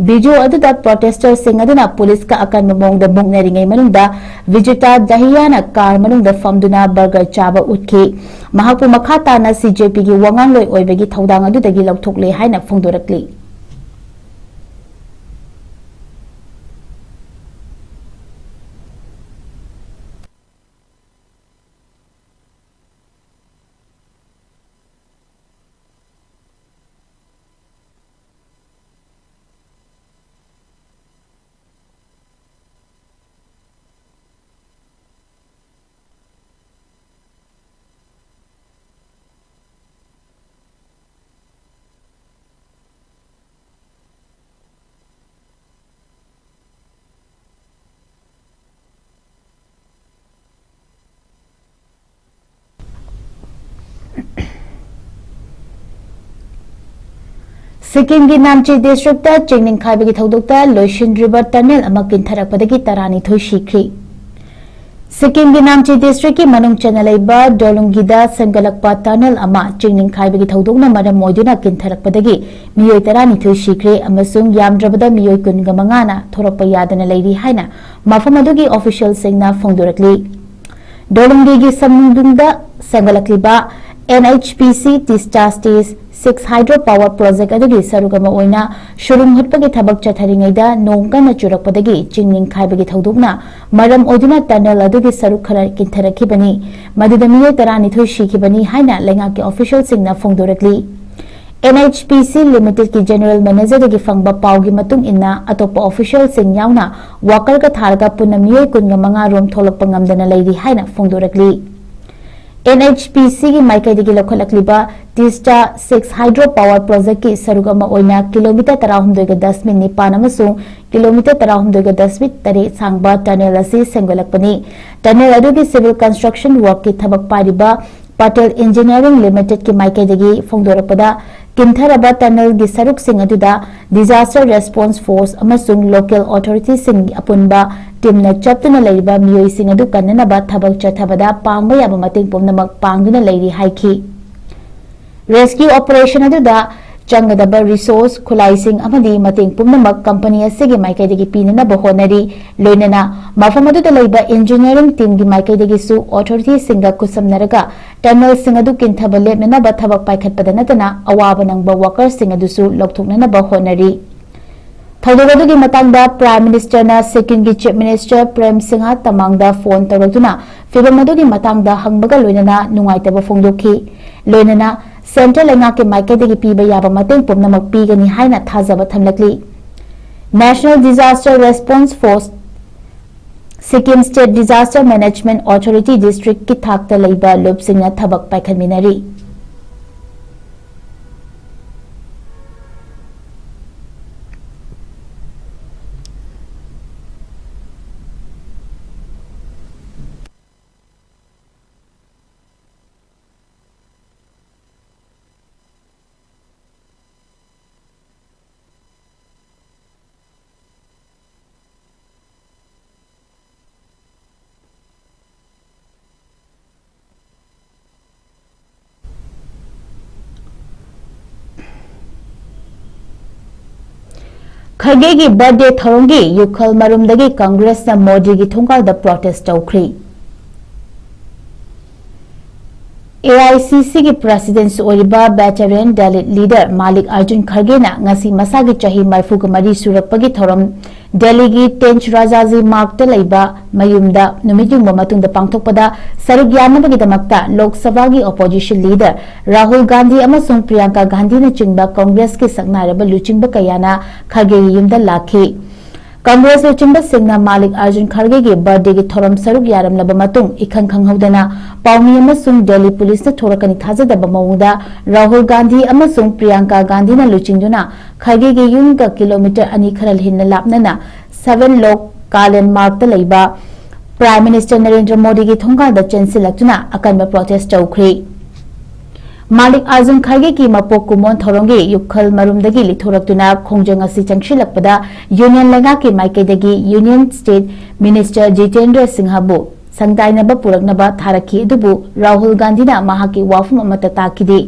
ꯚꯤꯗꯤꯑꯣ ꯑꯗꯨꯗ ꯄ꯭ꯔꯣꯇꯦꯁꯇꯔꯁꯤꯡ ꯑꯗꯨꯅ ꯄꯨꯂꯤꯁꯀ ꯑꯀꯟꯕ ꯃꯑꯣꯡꯗ ꯃꯨꯛꯅꯔꯤꯉꯩ ꯃꯅꯨꯡꯗ ꯕꯤꯖꯦꯇꯥ ꯗꯍꯤꯌꯥꯅ ꯀꯥꯔ ꯃꯅꯨꯡꯗ ꯐꯝꯗꯨꯅ ꯕꯔꯒꯔ ꯆꯥꯕ ꯎꯠꯈꯤ꯫ ꯃꯍꯥꯛꯄꯨ ꯃꯈꯥ ꯇꯥꯅ ꯁꯤ ꯖꯦ ꯄꯤꯒꯤ ꯋꯥꯉꯥꯡꯂꯣꯏ ꯑꯣꯏꯕꯒꯤ ꯊꯧꯗꯥꯡ ꯑꯗꯨꯗꯒꯤ ꯂꯧꯊꯣꯛꯂꯦ ꯍꯥꯏꯅ ꯐꯣꯡꯗꯣꯔꯛꯂꯤ꯫ ꯁꯤꯛꯀꯤꯝꯒꯤ ꯅꯥꯝꯆꯤ ꯗꯤꯁꯇ꯭ꯔꯤꯛꯇ ꯆꯤꯡ ꯅꯤꯡꯈꯥꯏꯕꯒꯤ ꯊꯧꯗꯣꯛꯇ ꯂꯣꯏꯁꯤꯟꯗ꯭ꯔꯤꯕ ꯇꯅꯦꯜ ꯑꯃ ꯀꯤꯟꯊꯔꯛꯄꯗꯒꯤ ꯇꯔꯥꯅꯤꯊꯣꯏ ꯁꯤꯈ꯭ꯔꯤ꯫ ꯁꯤꯛꯀꯤꯝꯒꯤ ꯅꯥꯝꯆꯤ ꯗꯤꯁꯇ꯭ꯔꯤꯛꯀꯤ ꯃꯅꯨꯡ ꯆꯟꯅ ꯂꯩꯕ ꯗꯣꯂꯨꯡꯒꯤꯗ ꯁꯦꯝꯒꯠꯂꯛꯄ ꯇꯅꯦꯜ ꯑꯃ ꯆꯤꯡ ꯅꯤꯡꯈꯥꯏꯕꯒꯤ ꯊꯧꯗꯣꯛꯅ ꯃꯔꯝ ꯑꯣꯏꯗꯨꯅ ꯀꯤꯟꯊꯔꯛꯄꯗꯒꯤ ꯃꯤꯑꯣꯏ ꯇꯔꯥꯅꯤꯊꯣꯏ ꯁꯤꯈ꯭ꯔꯦ ꯑꯃꯁꯨꯡ ꯌꯥꯝꯗ꯭ꯔꯕꯗ ꯃꯤꯑꯣꯏ ꯀꯨꯟꯒ ꯃꯉꯥꯅ ꯊꯣꯔꯛꯄ ꯌꯥꯗꯅ ꯂꯩꯔꯤ ꯍꯥꯏꯅ ꯃꯐꯝ ꯑꯗꯨꯒꯤ ꯑꯣꯐꯤꯁꯤꯌꯦꯜꯁꯤꯡꯅ ꯐꯣꯡꯗꯣꯔꯛꯂꯤ꯫ ꯗꯣꯂꯨꯡꯒꯤꯒꯤ ꯁꯃꯨꯗ꯭ꯔꯗ ꯁꯦꯝꯒꯠꯂꯛꯂꯤꯕ ꯑꯦꯟ ꯑꯩꯆ ꯄꯤ ꯁꯤ ꯇꯤꯁꯇꯥ ꯁ꯭ꯇꯦꯖ ꯁꯤꯛꯁ ꯍꯥꯏꯗ꯭ꯔꯣ ꯄꯥꯋꯔ ꯄ꯭ꯔꯣꯖꯦꯛ ꯑꯗꯨꯒꯤ ꯁꯔꯨꯛ ꯑꯃ ꯑꯣꯏꯅ ꯁꯨꯔꯨꯡ ꯍꯨꯠꯄꯒꯤ ꯊꯕꯛ ꯆꯠꯊꯔꯤꯉꯩꯗ ꯅꯣꯡ ꯀꯟꯅ ꯆꯨꯔꯛꯄꯗꯒꯤ ꯆꯤꯡ ꯅꯤꯡꯈꯥꯏꯕꯒꯤ ꯊꯧꯗꯣꯛꯅ ꯃꯔꯝ ꯑꯣꯏꯗꯨꯅ ꯇꯅꯦꯜ ꯑꯗꯨꯒꯤ ꯁꯔꯨꯛ ꯈꯔ ꯀꯤꯟꯊꯔꯛꯈꯤꯕꯅꯤ꯫ ꯃꯗꯨꯗ ꯃꯤꯑꯣꯏ ꯇꯔꯥꯅꯤꯊꯣꯏ ꯁꯤꯈꯤꯕꯅꯤ ꯍꯥꯏꯅ ꯂꯩꯉꯥꯛꯀꯤ ꯑꯣꯐꯤꯁꯤꯌꯦꯜꯁꯤꯡꯅ ꯐꯣꯡꯗꯣꯔꯛꯂꯤ꯫ NHPC Limitedꯀꯤ ꯖꯦꯅꯦꯔꯦꯜ ꯃꯦꯅꯦꯖꯔꯗꯒꯤ ꯐꯪꯕ ꯄꯥꯎꯒꯤ ꯃꯇꯨꯡ ꯏꯟꯅ, ꯑꯇꯣꯞꯄ ꯑꯣꯐꯤꯁꯤꯌꯦꯜꯁꯤꯡ ꯌꯥꯎꯅ ꯋꯥꯀꯔꯒ ꯊꯥꯔꯒ ꯄꯨꯟꯅ ꯃꯤꯑꯣꯏ ꯀꯨꯟꯒ ꯃꯉꯥ ꯔꯣꯝ ꯊꯣꯛꯂꯛꯄ ꯉꯝꯗꯅ ꯂꯩꯔꯤ ꯍꯥꯏꯅ ꯐꯣꯡꯗꯣꯔꯛꯂꯤ꯫ NHPCꯒꯤ ꯃꯥꯏꯀꯩꯗꯒꯤ ꯂꯧꯈꯠꯂꯛꯂꯤꯕ ꯇꯤꯁꯇꯥ ꯁꯤꯛꯁ ꯍꯥꯏꯗ꯭ꯔꯣ ꯄꯥꯋꯔ ꯄ꯭ꯔꯣꯖꯦꯛꯀꯤ ꯁꯔꯨꯛ ꯑꯃ ꯑꯣꯏꯅ ꯀꯤꯂꯣꯃꯤꯇꯔ ꯇꯔꯥꯍꯨꯝꯗꯣꯏꯒ ꯗꯁꯃꯤꯠ ꯅꯤꯄꯥꯟ ꯑꯃꯁꯨꯡ ꯀꯤꯂꯣꯃꯤꯇꯔ ꯇꯔꯥꯍꯨꯝꯗꯣꯏꯒ ꯗꯁꯃꯤꯠ ꯇꯔꯦꯠ ꯁꯥꯡꯕ ꯇꯅꯦꯜ ꯑꯁꯤ ꯁꯦꯝꯒꯠꯂꯛꯄꯅꯤ꯫ ꯇꯅꯦꯜ ꯑꯗꯨꯒꯤ civil construction workꯀꯤ ꯊꯕꯛ ꯄꯥꯏꯔꯤꯕ Patel Engineering Limitedꯀꯤ ꯃꯥꯏꯀꯩꯗꯒꯤ ꯐꯣꯡꯗꯣꯔꯛꯄꯗ, ꯀꯤꯟꯊꯔꯕ ꯇꯅꯦꯜꯒꯤ ꯁꯔꯨꯛꯁꯤꯡ ꯑꯗꯨꯗ Disaster Response Force ꯑꯃꯁꯨꯡ local authorityꯁꯤꯡꯒꯤ ꯑꯄꯨꯟꯕ ꯇꯤꯝꯅ ꯆꯠꯇꯨꯅ ꯂꯩꯔꯤꯕ ꯃꯤꯑꯣꯏꯁꯤꯡ ꯑꯗꯨ ꯀꯟꯅꯅꯕ ꯊꯕꯛ ꯆꯠꯊꯕꯗ ꯄꯥꯡꯕ ꯌꯥꯕ ꯃꯇꯦꯡ ꯄꯨꯝꯅꯃꯛ ꯄꯥꯡꯗꯨꯅ ꯂꯩꯔꯤ ꯍꯥꯏꯈꯤ꯫ Rescue operation ꯑꯗꯨꯗ ꯆꯪꯒꯗꯕ resource, ꯈꯨꯠꯂꯥꯏꯁꯤꯡ ꯑꯃꯗꯤ ꯃꯇꯦꯡ ꯄꯨꯝꯅꯃꯛ ꯀꯝꯄꯅꯤ ꯑꯁꯤꯒꯤ ꯃꯥꯏꯀꯩꯗꯒꯤ ꯄꯤꯅꯅꯕ ꯍꯣꯠꯅꯔꯤ꯫ ꯂꯣꯏꯅꯅ ꯃꯐꯝ ꯑꯗꯨꯗ ꯂꯩꯕ engineering teamꯒꯤ ꯃꯥꯏꯀꯩꯗꯒꯤꯁꯨ authorityꯁꯤꯡꯒ ꯈꯨꯠꯁꯝꯅꯔꯒ ꯇꯅꯦꯜꯁꯤꯡ ꯑꯗꯨ ꯀꯤꯟꯊꯕ ꯂꯦꯞꯅꯅꯕ ꯊꯕꯛ ꯄꯥꯏꯈꯠꯄꯗ ꯅꯠꯇꯅ ꯑꯋꯥꯕ ꯅꯪꯕ workerꯁꯤꯡ ꯑꯗꯨꯁꯨ ꯂꯧꯊꯣꯛꯅꯅꯕ ꯍꯣꯠꯅꯔꯤ꯫ ꯊꯧꯗꯣꯛ ꯑꯗꯨꯒꯤ ꯃꯇꯥꯡꯗ Prime Ministerꯅ ꯁꯤꯛꯀꯤꯝꯒꯤ Chief Minister ꯄ꯭ꯔꯦꯝ ꯁꯤꯡꯍ ꯇꯃꯥꯡꯗ ꯐꯣꯟ ꯇꯧꯔꯛꯇꯨꯅ ꯐꯤꯚꯝ ꯑꯗꯨꯒꯤ ꯃꯇꯥꯡꯗ ꯍꯪꯕꯒ ꯂꯣꯏꯅꯅ ꯅꯨꯡꯉꯥꯏꯇꯕ ꯐꯣꯡꯗꯣꯛꯈꯤ꯫ ꯂꯣꯏꯅꯅ centre ꯂꯩꯉꯥꯛꯀꯤ ꯃꯥꯏꯀꯩꯗꯒꯤ ꯄꯤꯕ ꯌꯥꯕ ꯃꯇꯦꯡ ꯄꯨꯝꯅꯃꯛ ꯄꯤꯒꯅꯤ ꯍꯥꯏꯅ ꯊꯥꯖꯕ ꯊꯝꯂꯛꯂꯤ꯫ National Disaster Response Force, Sikkim State Disaster Management Authority districtꯀꯤ ꯊꯥꯛꯇ ꯂꯩꯕ ꯂꯨꯞꯁꯤꯡꯅ ꯊꯕꯛ ꯄꯥꯏꯈꯠꯃꯤꯟꯅꯔꯤ꯫ ꯈꯔꯒꯦꯒꯤ birthday ꯊꯧꯔꯝꯒꯤ ꯌꯨꯈꯜ ꯃꯔꯨꯝꯗꯒꯤ ꯀꯪꯒ꯭ꯔꯦꯁꯅ ꯃꯣꯗꯤꯒꯤ ꯊꯣꯡꯒꯥꯜꯗ protest ꯇꯧꯈ꯭ꯔꯤ꯫ ꯑꯦ ꯑꯥꯏ ꯁꯤ ꯁꯤꯒꯤ ꯄ꯭ꯔꯦꯁꯤꯗꯦꯟꯠꯁꯨ ꯑꯣꯏꯔꯤꯕ ꯚꯦꯇꯔꯦꯟ ꯗꯂꯤꯠ ꯂꯤꯗꯔ ꯃꯥꯂꯤꯛ ꯑꯔꯖꯨꯟ ꯈꯔꯒꯦꯅ ꯉꯁꯤ ꯃꯁꯥꯒꯤ ꯆꯍꯤ ꯃꯔꯤꯐꯨꯒ ꯃꯔꯤ ꯁꯨꯔꯛꯄꯒꯤ ꯊꯧꯔꯝ ꯗꯦꯜꯂꯤꯒꯤ ꯇꯦꯟꯆ ꯔꯥꯖꯥꯖꯤ ꯃꯥꯔꯛꯇ ꯂꯩꯕ ꯃꯌꯨꯝꯗ ꯅꯨꯃꯤꯠ ꯌꯨꯡꯕ ꯃꯇꯨꯡꯗ ꯄꯥꯡꯊꯣꯛꯄꯗ ꯁꯔꯨꯛ ꯌꯥꯅꯕꯒꯤꯗꯃꯛꯇ ꯂꯣꯛ ꯁꯚꯥꯒꯤ ꯑꯣꯄꯣꯖꯤꯁꯟ ꯂꯤꯗꯔ ꯔꯥꯍꯨꯜ ꯒꯥꯟꯙꯤ ꯑꯃꯁꯨꯡ ꯄ꯭ꯔꯤꯌꯥꯡꯀꯥ ꯒꯥꯟꯙꯤꯅꯆꯤꯡꯕ ꯀꯪꯒ꯭ꯔꯦꯁꯀꯤ ꯁꯛꯅꯥꯏꯔꯕ ꯂꯨꯆꯤꯡꯕ ꯀꯌꯥꯅ ꯈꯔꯒꯦꯒꯤ ꯌꯨꯝꯗ ꯂꯥꯛꯈꯤ꯫ ꯀꯪꯒ꯭ꯔꯦꯁ ꯂꯨꯆꯤꯡꯕꯁꯤꯡꯅ ꯃꯥꯂꯤꯛ ꯑꯔꯖꯨꯟ ꯈꯔꯒꯦꯒꯤ ꯕꯥꯔꯊꯗꯦꯒꯤ ꯊꯧꯔꯝ ꯁꯔꯨꯛ ꯌꯥꯔꯝꯂꯕ ꯃꯇꯨꯡ ꯏꯈꯪ ꯈꯪꯍꯧꯗꯅ ꯄꯥꯎꯃꯤ ꯑꯃꯁꯨꯡ ꯗꯦꯜꯂꯤ ꯄꯨꯂꯤꯁꯅ ꯊꯣꯔꯛꯀꯅꯤ ꯊꯥꯖꯗꯕ ꯃꯑꯣꯡꯗ ꯔꯥꯍꯨꯜ ꯒꯥꯟꯙꯤ ꯑꯃꯁꯨꯡ ꯄ꯭ꯔꯤꯌꯥꯡꯀꯥ ꯒꯥꯟꯙꯤꯅ ꯂꯨꯆꯤꯡꯗꯨꯅ ꯈꯔꯒꯦꯒꯤ ꯌꯨꯝꯒ ꯀꯤꯂꯣꯃꯤꯇꯔ ꯑꯅꯤ ꯈꯔ ꯍꯦꯟꯅ ꯂꯥꯞꯅꯅ ꯁꯚꯦꯟ ꯂꯣꯛ ꯀꯥꯂꯦꯟ ꯃꯥꯔꯛꯇ ꯂꯩꯕ ꯄ꯭ꯔꯥꯏꯝ ꯃꯤꯅꯤꯁꯇꯔ ꯅꯔꯦꯟꯗ꯭ꯔ ꯃꯣꯗꯤꯒꯤ ꯊꯣꯡꯒꯥꯜꯗ ꯆꯦꯟꯁꯤꯜꯂꯛꯇꯨꯅ ꯑꯀꯟꯕ ꯄ꯭ꯔꯣꯇꯦꯁ ꯇꯧꯈ꯭ꯔꯤ꯫ ꯃꯥꯂꯤꯛ ꯑꯔꯖꯨꯟ ꯈꯔꯒꯦꯒꯤ ꯃꯄꯣꯛ ꯀꯨꯝꯑꯣꯟ ꯊꯧꯔꯝꯒꯤ ꯌꯨꯝꯈꯜ ꯃꯔꯨꯝꯗꯒꯤ ꯂꯤꯊꯣꯔꯛꯇꯨꯅ ꯈꯣꯡꯖꯪ ꯑꯁꯤ ꯆꯪꯁꯤꯜꯂꯛꯄꯗ ꯌꯨꯅꯤꯌꯟ ꯂꯩꯉꯥꯛꯀꯤ ꯃꯥꯏꯀꯩꯗꯒꯤ ꯌꯨꯅꯤꯌꯟ ꯁ꯭ꯇꯦꯠ ꯃꯤꯅꯤꯁꯇꯔ ꯖꯤꯇꯦꯟꯗ꯭ꯔ ꯁꯤꯡꯍꯕꯨ ꯁꯪꯗꯥꯏꯅꯕ ꯄꯨꯔꯛꯅꯕ ꯊꯥꯔꯛꯈꯤ, ꯑꯗꯨꯕꯨ ꯔꯥꯍꯨꯜ ꯒꯥꯟꯙꯤꯅ ꯃꯍꯥꯛꯀꯤ ꯋꯥꯐꯝ ꯑꯃꯠꯇ ꯇꯥꯈꯤꯗꯦ꯫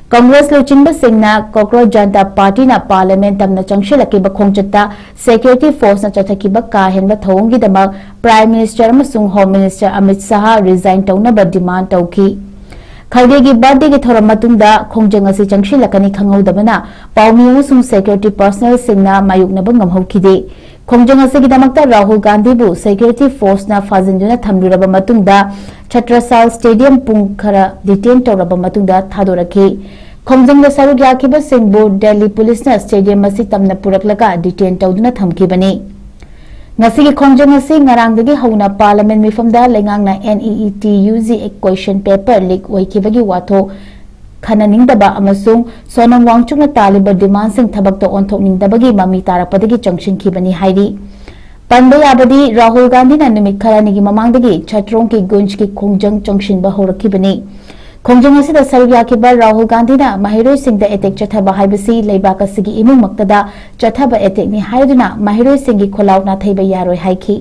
ꯀꯪꯒ꯭ꯔꯦꯁ ꯂꯨꯆꯤꯡꯕꯁꯤꯡꯅ ꯀꯣꯀ꯭ꯔꯣꯆ ꯖꯟꯇꯥ ꯄꯥꯔꯇꯤꯅ ꯄꯥꯔꯂꯤꯌꯥꯃꯦꯟꯠ ꯇꯝꯅ ꯆꯪꯁꯤꯜꯂꯛꯈꯤꯕ ꯈꯣꯡꯆꯠꯇ ꯁꯦꯀ꯭ꯌꯨꯔꯤꯇꯤ ꯐꯣꯔꯁꯅ ꯆꯠꯊꯈꯤꯕ ꯀꯥ ꯍꯦꯟꯕ ꯊꯧꯑꯣꯡꯒꯤꯗꯃꯛ ꯄ꯭ꯔꯥꯏꯝ ꯃꯤꯅꯤꯁꯇꯔ ꯑꯃꯁꯨꯡ home minister Amit Shah resign ꯇꯧꯅꯕ ꯗꯤꯃꯥꯟꯗ ꯇꯧꯈꯤ꯫ ꯈꯔꯒꯦꯒꯤ ꯕꯥꯔꯊꯗꯦꯒꯤ ꯊꯧꯔꯝ ꯃꯇꯨꯡꯗ ꯈꯣꯡꯖꯪ ꯑꯁꯤ ꯆꯪꯁꯤꯜꯂꯛꯀꯅꯤ ꯈꯪꯍꯧꯗꯕꯅ ꯄꯥꯎꯃꯤ ꯑꯃꯁꯨꯡ ꯁꯦꯀ꯭ꯌꯨꯔꯤꯇꯤ ꯄꯔꯁꯅꯦꯜꯁꯤꯡꯅ ꯃꯥꯌꯣꯛꯅꯕ ꯉꯝꯍꯧꯈꯤꯗꯦ꯫ ꯈꯣꯡꯖꯪ ꯑꯁꯤꯒꯤꯗꯃꯛꯇ ꯔꯥꯍꯨꯜ ꯒꯥꯟꯙꯤꯕꯨ ꯁꯦꯀ꯭ꯌꯨꯔꯤꯇꯤ ꯐꯣꯔꯁꯅ ꯐꯥꯖꯤꯟꯗꯨꯅ ꯊꯝꯂꯨꯔꯕ ꯃꯇꯨꯡꯗ ꯆꯇ꯭ꯔꯁꯥꯜ ꯁ꯭ꯇꯦꯗꯤꯌꯝ ꯄꯨꯡ ꯈꯔ ꯗꯤꯇꯦꯟ ꯇꯧꯔꯕ ꯃꯇꯨꯡꯗ ꯊꯥꯗꯣꯔꯛꯈꯤ꯫ ꯈꯣꯡꯖꯪꯗ ꯁꯔꯨꯛ ꯌꯥꯈꯤꯕꯁꯤꯡꯕꯨ ꯗꯦꯜꯂꯤ ꯄꯨꯂꯤꯁꯅ ꯁ꯭ꯇꯦꯗꯤꯌꯝ ꯑꯁꯤ ꯇꯝꯅ ꯄꯨꯔꯛꯂꯒ ꯗꯤꯇꯦꯟ ꯇꯧꯗꯨꯅ ꯊꯝꯈꯤꯕꯅꯤ꯫ ꯉꯁꯤꯒꯤ ꯈꯣꯡꯖꯪ ꯑꯁꯤ ꯉꯔꯥꯡꯗꯒꯤ ꯍꯧꯅ ꯄꯥꯔꯂꯤꯌꯥꯃꯦꯟꯠ ꯃꯤꯐꯝꯗ ꯂꯩꯉꯥꯛꯅ NEET UG question paper leak ꯑꯣꯏꯈꯤꯕꯒꯤ ꯋꯥꯊꯣꯛ ꯈꯟꯅꯅꯤꯡꯗꯕ ꯑꯃꯁꯨꯡ ꯁꯣꯅꯝ ꯋꯥꯡꯆꯨꯛꯅ ꯇꯥꯜꯂꯤꯕ ꯗꯤꯃꯥꯟꯁꯤꯡ ꯊꯕꯛꯇ ꯑꯣꯟꯊꯣꯛꯅꯤꯡꯗꯕꯒꯤ ꯃꯃꯤ ꯇꯥꯔꯛꯄꯗꯒꯤ ꯆꯪꯁꯤꯟꯈꯤꯕꯅꯤ ꯍꯥꯏꯔꯤ꯫ ꯄꯟꯕ ꯌꯥꯕꯗꯤ, ꯔꯥꯍꯨꯜ ꯒꯥꯟꯙꯤꯅ ꯅꯨꯃꯤꯠ ꯈꯔꯅꯤꯒꯤ ꯃꯃꯥꯡꯗꯒꯤ ꯆꯇ꯭ꯔꯣꯡꯀꯤ ꯒꯨꯟꯖꯀꯤ ꯈꯣꯡꯖꯪ ꯆꯪꯁꯤꯟꯕ ꯍꯧꯔꯛꯈꯤꯕꯅꯤ꯫ ꯈꯣꯡꯖꯪ ꯑꯁꯤꯗ ꯁꯔꯨꯛ ꯌꯥꯈꯤꯕ ꯔꯥꯍꯨꯜ ꯒꯥꯟꯙꯤꯅ ꯃꯍꯩꯔꯣꯏꯁꯤꯡꯗ ꯑꯦꯇꯦꯛ ꯆꯠꯊꯕ ꯍꯥꯏꯕꯁꯤ ꯂꯩꯕꯥꯛ ꯑꯁꯤꯒꯤ ꯏꯃꯨꯡꯃꯛꯇꯗ ꯆꯠꯊꯕ ꯑꯦꯇꯦꯛꯅꯤ ꯍꯥꯏꯗꯨꯅ ꯃꯍꯩꯔꯣꯏꯁꯤꯡꯒꯤ ꯈꯣꯜꯂꯥꯎ ꯅꯥꯊꯩꯕ ꯌꯥꯔꯣꯏ ꯍꯥꯏꯈꯤ꯫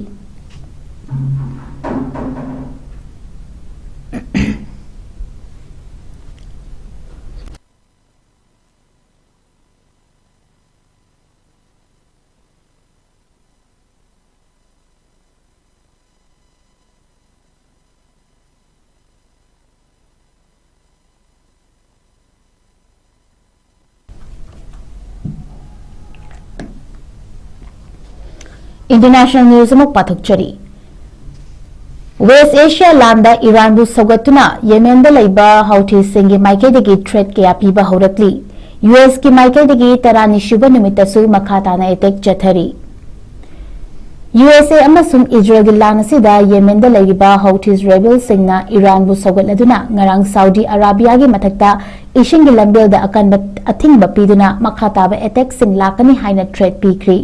International news ꯑꯃꯨꯛ ꯄꯥꯊꯣꯛꯆꯔꯤ꯫ West Asia ꯂꯥꯟꯗ ꯏꯔꯥꯟꯕꯨ ꯁꯧꯒꯠꯇꯨꯅ ꯌꯦꯃꯦꯟꯗ ꯂꯩꯕ ꯍꯧꯊꯤꯁꯤꯡꯒꯤ ꯃꯥꯏꯀꯩꯗꯒꯤ threat ꯀꯌꯥ ꯄꯤꯕ ꯍꯧꯔꯛꯂꯤ꯫ ꯌꯨ ꯑꯦꯁꯀꯤ ꯃꯥꯏꯀꯩꯗꯒꯤ ꯇꯔꯥꯅꯤ ꯁꯨꯕ ꯅꯨꯃꯤꯠꯇꯁꯨ ꯃꯈꯥ ꯇꯥꯅ attack ꯆꯠꯊꯔꯤ꯫ ꯌꯨ ꯑꯦꯁ ꯑꯦ ꯑꯃꯁꯨꯡ ꯏꯖꯔꯦꯜꯒꯤ ꯂꯥꯟ ꯑꯁꯤꯗ ꯌꯦꯃꯦꯟꯗ ꯂꯩꯔꯤꯕ ꯍꯧꯊꯤꯁ ꯔꯦꯕꯦꯜꯁꯤꯡꯅ ꯏꯔꯥꯟꯕꯨ ꯁꯧꯒꯠꯂꯗꯨꯅ ꯉꯔꯥꯡ ꯁꯥꯎꯗꯤ ꯑꯔꯥꯕꯤꯌꯥꯒꯤ ꯃꯊꯛꯇ ꯏꯁꯤꯡꯒꯤ ꯂꯝꯕꯦꯜꯗ ꯑꯀꯟꯕ ꯑꯊꯤꯡꯕ ꯄꯤꯗꯨꯅ ꯃꯈꯥ ꯇꯥꯕ attackꯁꯤꯡ ꯂꯥꯛꯀꯅꯤ ꯍꯥꯏꯅ threat ꯄꯤꯈ꯭ꯔꯤ꯫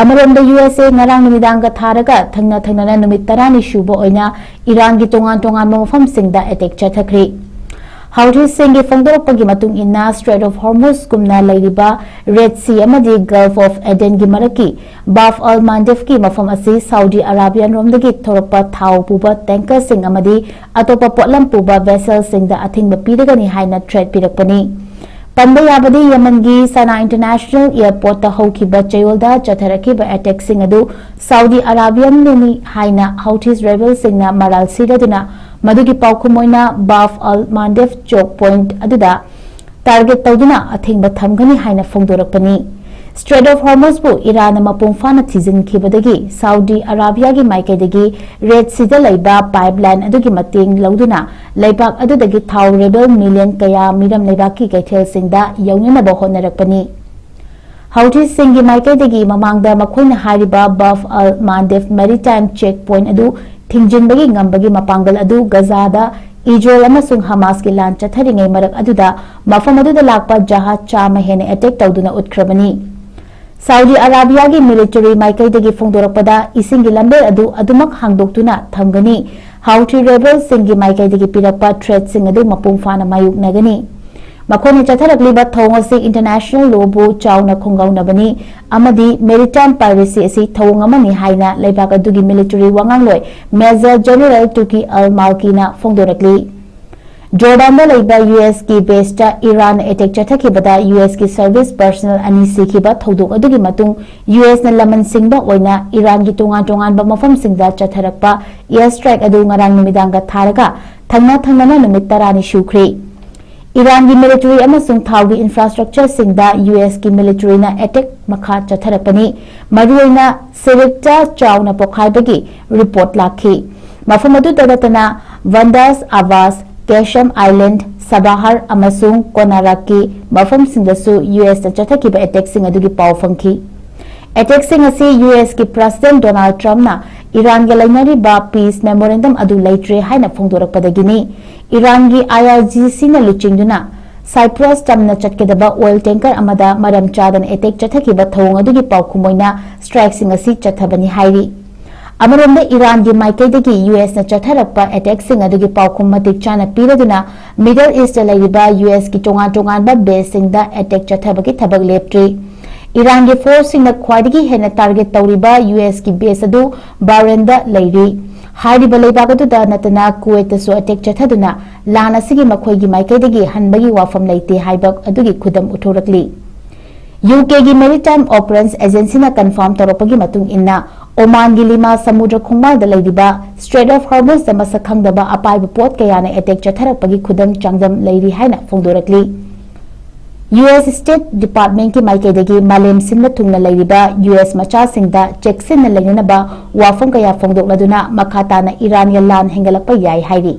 ꯑꯃꯔꯣꯝꯗ ꯌꯨ ꯑꯦꯁ ꯑꯦ ꯉꯔꯥꯡ ꯅꯨꯃꯤꯗꯥꯡꯒ ꯊꯥꯔꯒ ꯊꯪꯅ ꯊꯪꯅꯅ ꯅꯨꯃꯤꯠ ꯇꯔꯥꯅꯤ ꯁꯨꯕ ꯑꯣꯏꯅ ꯏꯔꯥꯟꯒꯤ ꯇꯣꯉꯥꯟ ꯇꯣꯉꯥꯟꯕ ꯃꯐꯝꯁꯤꯡꯗ attack ꯆꯠꯊꯈ꯭ꯔꯤ꯫ ꯍꯧꯊꯤꯁꯤꯡꯒꯤ ꯐꯣꯡꯗꯣꯔꯛꯄꯒꯤ ꯃꯇꯨꯡ ꯏꯟꯅ Strait of Hormuz ꯀꯨꯝꯅ ꯂꯩꯔꯤꯕ Red Sea ꯑꯃꯗꯤ Gulf of Adenꯒꯤ ꯃꯔꯛꯀꯤ ꯕꯥꯕ ꯑꯜ ꯃꯥꯟꯗꯦꯕꯀꯤ ꯃꯐꯝ ꯑꯁꯤ ꯁꯥꯎꯗꯤ ꯑꯔꯥꯕꯤꯌꯥꯟ ꯔꯣꯝꯗꯒꯤ ꯊꯣꯔꯛꯄ ꯊꯥꯎ ꯄꯨꯕ tankerꯁꯤꯡ ꯑꯃꯗꯤ ꯑꯇꯣꯞꯄ ꯄꯣꯠꯂꯝ ꯄꯨꯕ vesselꯁꯤꯡꯗ ꯑꯊꯤꯡꯕ ꯄꯤꯔꯒꯅꯤ ꯍꯥꯏꯅ threat ꯄꯤꯔꯛꯄꯅꯤ꯫ ꯄꯟꯕ ꯌꯥꯕꯗꯤ ꯌꯦꯃꯟꯒꯤ ꯁꯅꯥ International Airportꯇ ꯍꯧꯈꯤꯕ ꯆꯌꯣꯜꯗ ꯆꯠꯊꯔꯛꯈꯤꯕ attackꯁꯤꯡ ꯑꯗꯨ ꯁꯥꯎꯗꯤ ꯑꯔꯥꯕꯤꯌꯟꯅꯅꯤ ꯍꯥꯏꯅ ꯍꯧꯊꯤꯁ ꯔꯦꯕꯦꯜꯁꯤꯡꯅ ꯃꯔꯥꯜ ꯁꯤꯔꯗꯨꯅ ꯃꯗꯨꯒꯤ ꯄꯥꯎꯈꯨꯝ ꯑꯣꯏꯅ ꯕꯥꯕ ꯑꯜ ꯃꯥꯟꯗꯦꯕ choke point ꯑꯗꯨꯗ target ꯇꯧꯗꯨꯅ ꯑꯊꯤꯡꯕ ꯊꯝꯒꯅꯤ ꯍꯥꯏꯅ ꯐꯣꯡꯗꯣꯔꯛꯄꯅꯤ꯫ Strait of Hormuzꯕꯨ ꯏꯔꯥꯟꯅ ꯃꯄꯨꯡ ꯐꯥꯅ ꯊꯤꯖꯤꯟꯈꯤꯕꯗꯒꯤ ꯁꯥꯎꯗꯤ ꯑꯔꯥꯕꯤꯌꯥꯒꯤ ꯃꯥꯏꯀꯩꯗꯒꯤ Red Seaꯗ ꯂꯩꯕ pipeline ꯑꯗꯨꯒꯤ ꯃꯇꯦꯡ ꯂꯧꯗꯨꯅ ꯂꯩꯕꯥꯛ ꯑꯗꯨꯗꯒꯤ ꯊꯥꯎ ꯔꯦꯕꯦꯜ million ꯀꯌꯥ ꯃꯤꯔꯝ ꯂꯩꯕꯥꯛꯀꯤ ꯀꯩꯊꯦꯜꯁꯤꯡꯗ ꯌꯧꯅꯅꯕ ꯍꯣꯠꯅꯔꯛꯄꯅꯤ꯫ ꯍꯧꯊꯤꯁꯤꯡꯒꯤ ꯃꯥꯏꯀꯩꯗꯒꯤ ꯃꯃꯥꯡꯗ ꯃꯈꯣꯏꯅ ꯍꯥꯏꯔꯤꯕ ꯕꯥꯕ ꯑꯜ ꯃꯥꯟꯗꯦꯕ maritime check point ꯑꯗꯨ ꯊꯤꯡꯖꯤꯟꯕꯒꯤ ꯉꯝꯕꯒꯤ ꯃꯄꯥꯡꯒꯜ ꯑꯗꯨ ꯒꯖꯥꯗ ꯏꯖꯔꯦꯜ ꯑꯃꯁꯨꯡ ꯍꯃꯥꯁꯀꯤ ꯂꯥꯟ ꯆꯠꯊꯔꯤꯉꯩ ꯃꯔꯛ ꯑꯗꯨꯗ ꯃꯐꯝ ꯑꯗꯨꯗ ꯂꯥꯛꯄ ꯖꯍꯥꯖ ꯆꯥꯝꯃ ꯍꯦꯟꯅ attack ꯇꯧꯗꯨꯅ ꯎꯠꯈ꯭ꯔꯕꯅꯤ꯫ ꯁꯥꯎꯗꯤ ꯑꯔꯥꯕꯤꯌꯥꯒꯤ military ꯃꯥꯏꯀꯩꯗꯒꯤ ꯐꯣꯡꯗꯣꯔꯛꯄꯗ ꯏꯁꯤꯡꯒꯤ ꯂꯝꯕꯦꯜ ꯑꯗꯨ ꯑꯗꯨꯃꯛ ꯍꯥꯡꯗꯣꯛꯇꯨꯅ ꯊꯝꯒꯅꯤ꯫ ꯍꯧꯊꯤ ꯔꯦꯕꯦꯜꯁꯤꯡꯒꯤ ꯃꯥꯏꯀꯩꯗꯒꯤ ꯄꯤꯔꯛꯄ threatꯁꯤꯡ ꯑꯗꯨ ꯃꯄꯨꯡ ꯐꯥꯅ ꯃꯥꯌꯣꯛꯅꯒꯅꯤ꯫ ꯃꯈꯣꯏꯅ ꯆꯠꯊꯔꯛꯂꯤꯕ ꯊꯧꯑꯣꯡ ꯑꯁꯤ international lawꯕꯨ ꯆꯥꯎꯅ ꯈꯣꯡꯒꯥꯎꯅꯕꯅꯤ ꯑꯃꯗꯤ maritime piracy ꯑꯁꯤ ꯊꯧꯑꯣꯡ ꯑꯃꯅꯤ ꯍꯥꯏꯅ ꯂꯩꯕꯥꯛ ꯑꯗꯨꯒꯤ military ꯋꯥꯉꯥꯡꯂꯣꯏ Major General Turki al Malkiꯅ ꯐꯣꯡꯗꯣꯔꯛꯂꯤ꯫ ꯖꯣꯔꯗꯥꯟꯗ ꯂꯩꯕ ꯌꯨ ꯑꯦꯁꯀꯤ baseꯇ ꯏꯔꯥꯟ attack ꯆꯠꯊꯈꯤꯕꯗ ꯌꯨ ꯑꯦꯁꯀꯤ service personnel ꯑꯅꯤ ꯁꯤꯈꯤꯕ ꯊꯧꯗꯣꯛ ꯑꯗꯨꯒꯤ ꯃꯇꯨꯡ ꯌꯨ ꯑꯦꯁꯅ ꯂꯃꯟ ꯁꯤꯡꯕ ꯑꯣꯏꯅ ꯏꯔꯥꯟꯒꯤ ꯇꯣꯉꯥꯟ ꯇꯣꯉꯥꯟꯕ ꯃꯐꯝꯁꯤꯡꯗ ꯆꯠꯊꯔꯛꯄ air strike ꯑꯗꯨ ꯉꯔꯥꯡ ꯅꯨꯃꯤꯗꯥꯡꯒ ꯊꯥꯔꯒ ꯊꯪꯅ ꯊꯪꯅꯅ ꯅꯨꯃꯤꯠ ꯇꯔꯥꯅꯤ ꯁꯨꯈ꯭ꯔꯦ꯫ ꯏꯔꯥꯟꯒꯤ ꯃꯤꯂꯤꯇꯔꯤ ꯑꯃꯁꯨꯡ ꯊꯥꯎꯒꯤ ꯏꯟꯐ꯭ꯔꯥꯁ꯭ꯇ꯭ꯔꯛꯆꯔꯁꯤꯡꯗ ꯌꯨ ꯑꯦꯁꯀꯤ ꯃꯤꯂꯤꯇꯔꯤꯅ ꯑꯦꯇꯦꯛ ꯃꯈꯥ ꯆꯠꯊꯔꯛꯄꯅꯤ꯫ ꯃꯔꯨꯑꯣꯏꯅ ꯁꯤꯔꯤꯛꯇ ꯆꯥꯎꯅ ꯄꯣꯈꯥꯏꯕꯒꯤ ꯔꯤꯄꯣꯔꯠ ꯂꯥꯛꯈꯤ꯫ ꯃꯐꯝ ꯑꯗꯨꯗ ꯅꯠꯇꯅ ꯚꯟꯗꯥꯁ ꯑꯕꯥꯁ, ꯀꯦꯁꯝ ꯑꯥꯏꯂꯦꯟꯗ, ꯁꯕꯥꯍꯔ ꯑꯃꯁꯨꯡ ꯀꯣꯅꯥꯔꯛꯀꯤ ꯃꯐꯝꯁꯤꯡꯗꯁꯨ ꯌꯨ ꯑꯦꯁꯅ ꯆꯠꯊꯈꯤꯕ ꯑꯦꯇꯦꯛꯁꯤꯡ ꯑꯗꯨꯒꯤ ꯄꯥꯎ ꯐꯪꯈꯤ꯫ ꯑꯦꯇꯦꯛꯁꯤꯡ ꯑꯁꯤ ꯌꯨ ꯑꯦꯁꯀꯤ ꯄ꯭ꯔꯁꯤꯗꯦꯟ ꯗꯣꯅꯥꯜꯗ ꯇ꯭ꯔꯝꯞꯅ ꯏꯔꯥꯟꯒ ꯂꯩꯅꯔꯤꯕ ꯄꯤꯁ ꯃꯦꯃꯣꯔꯦꯟꯗꯝ ꯑꯗꯨ ꯂꯩꯇ꯭ꯔꯦ ꯍꯥꯏꯅ ꯐꯣꯡꯗꯣꯔꯛꯄꯗꯒꯤꯅꯤ꯫ ꯏꯔꯥꯟꯒꯤ ꯑꯥꯏ ꯑꯥꯔ ꯖꯤ ꯁꯤꯅ ꯂꯨꯆꯤꯡꯗꯨꯅ ꯁꯥꯏꯄ꯭ꯔꯁ ꯇꯝꯅ ꯆꯠꯀꯗꯕ ꯑꯣꯏꯜ ꯇꯦꯡꯀꯔ ꯑꯃꯗ ꯃꯔꯝ ꯆꯥꯗꯅ ꯑꯦꯇꯦꯛ ꯆꯠꯊꯈꯤꯕ ꯊꯧꯑꯣꯡ ꯑꯗꯨꯒꯤ ꯄꯥꯎꯈꯨꯝ ꯑꯣꯏꯅ ꯁ꯭ꯇ꯭ꯔꯥꯏꯛꯁꯤꯡ ꯑꯁꯤ ꯆꯠꯊꯕꯅꯤ ꯍꯥꯏꯔꯤ꯫ ꯑꯃꯔꯣꯝꯗ ꯏꯔꯥꯟꯒꯤ ꯃꯥꯏꯀꯩꯗꯒꯤ ꯌꯨ ꯑꯦꯁꯅ ꯆꯠꯊꯔꯛꯄ ꯑꯦꯇꯦꯛꯁꯤꯡ ꯑꯗꯨꯒꯤ ꯄꯥꯎꯈꯨꯝ ꯃꯇꯤꯛ ꯆꯥꯅ ꯄꯤꯔꯗꯨꯅ ꯃꯤꯗꯜ ꯏꯁꯇ ꯂꯩꯔꯤꯕ ꯌꯨ ꯑꯦꯁꯀꯤ ꯇꯣꯉꯥꯟ ꯇꯣꯉꯥꯟꯕ ꯕꯦꯁꯁꯤꯡꯗ ꯑꯦꯇꯦꯛ ꯆꯠꯊꯕꯒꯤ ꯊꯕꯛ ꯂꯦꯞꯇ꯭ꯔꯤ꯫ ꯏꯔꯥꯟꯒꯤ ꯐꯣꯔꯁꯁꯤꯡꯅ ꯈ꯭ꯋꯥꯏꯗꯒꯤ ꯍꯦꯟꯅ ꯇꯥꯔꯒꯦꯠ ꯇꯧꯔꯤꯕ ꯌꯨ ꯑꯦꯁꯀꯤ ꯕꯦꯁ ꯑꯗꯨ ꯕꯥꯔꯦꯟꯗ ꯂꯩꯔꯤ꯫ ꯍꯥꯏꯔꯤꯕ ꯂꯩꯕꯥꯛ ꯑꯗꯨꯗ ꯅꯠꯇꯅ ꯀꯨꯋꯦꯠꯇꯁꯨ ꯑꯦꯇꯦꯛ ꯆꯠꯊꯗꯨꯅ ꯂꯥꯟ ꯑꯁꯤꯒꯤ ꯃꯈꯣꯏꯒꯤ ꯃꯥꯏꯀꯩꯗꯒꯤ ꯍꯟꯕꯒꯤ ꯋꯥꯐꯝ ꯂꯩꯇꯦ ꯍꯥꯏꯕ ꯑꯗꯨꯒꯤ ꯈꯨꯗꯝ ꯎꯠꯊꯣꯔꯛꯂꯤ꯫ ꯌꯨ ꯀꯦꯒꯤ ꯃꯦꯔꯤꯇꯥꯏꯝ ꯑꯣꯄꯔꯦꯟꯁ ꯑꯦꯖꯦꯟꯁꯤꯅ ꯀꯟꯐꯥꯔꯝ ꯇꯧꯔꯛꯄꯒꯤ ꯃꯇꯨꯡ ꯏꯟꯅ, ꯑꯣꯃꯥꯟꯒꯤ ꯂꯤꯃꯥ ꯁꯃꯨꯗ꯭ꯔ ꯈꯣꯡꯕꯥꯜꯗ ꯂꯩꯔꯤꯕ ꯁ꯭ꯇ꯭ꯔꯦꯠ ꯑꯣꯐ ꯍꯣꯔꯃꯨꯖꯗ ꯃꯁꯛ ꯈꯪꯗꯕ ꯑꯄꯥꯏꯕ ꯄꯣꯠ ꯀꯌꯥꯅ ꯑꯦꯇꯦꯛ ꯆꯠꯊꯔꯛꯄꯒꯤ ꯈꯨꯗꯝ ꯆꯥꯡꯗꯝ ꯂꯩꯔꯤ ꯍꯥꯏꯅ ꯐꯣꯡꯗꯣꯔꯛꯂꯤ꯫ ꯌꯨ ꯑꯦꯁ ꯁ꯭ꯇꯦꯠ ꯗꯤꯄꯥꯔꯠꯃꯦꯟꯠꯀꯤ ꯃꯥꯏꯀꯩꯗꯒꯤ ꯃꯥꯂꯦꯝ ꯁꯤꯟꯕ ꯊꯨꯡꯅ ꯂꯩꯔꯤꯕ ꯌꯨ ꯑꯦꯁ ꯃꯆꯥꯁꯤꯡꯗ ꯆꯦꯛꯁꯤꯟꯅ ꯂꯩꯅꯅꯕ ꯋꯥꯐꯝ ꯀꯌꯥ ꯐꯣꯡꯗꯣꯛꯂꯗꯨꯅ ꯃꯈꯥ ꯇꯥꯅ ꯏꯔꯥꯟꯒ ꯂꯥꯟ ꯍꯦꯟꯒꯠꯂꯛꯄ ꯌꯥꯏ ꯍꯥꯏꯔꯤ꯫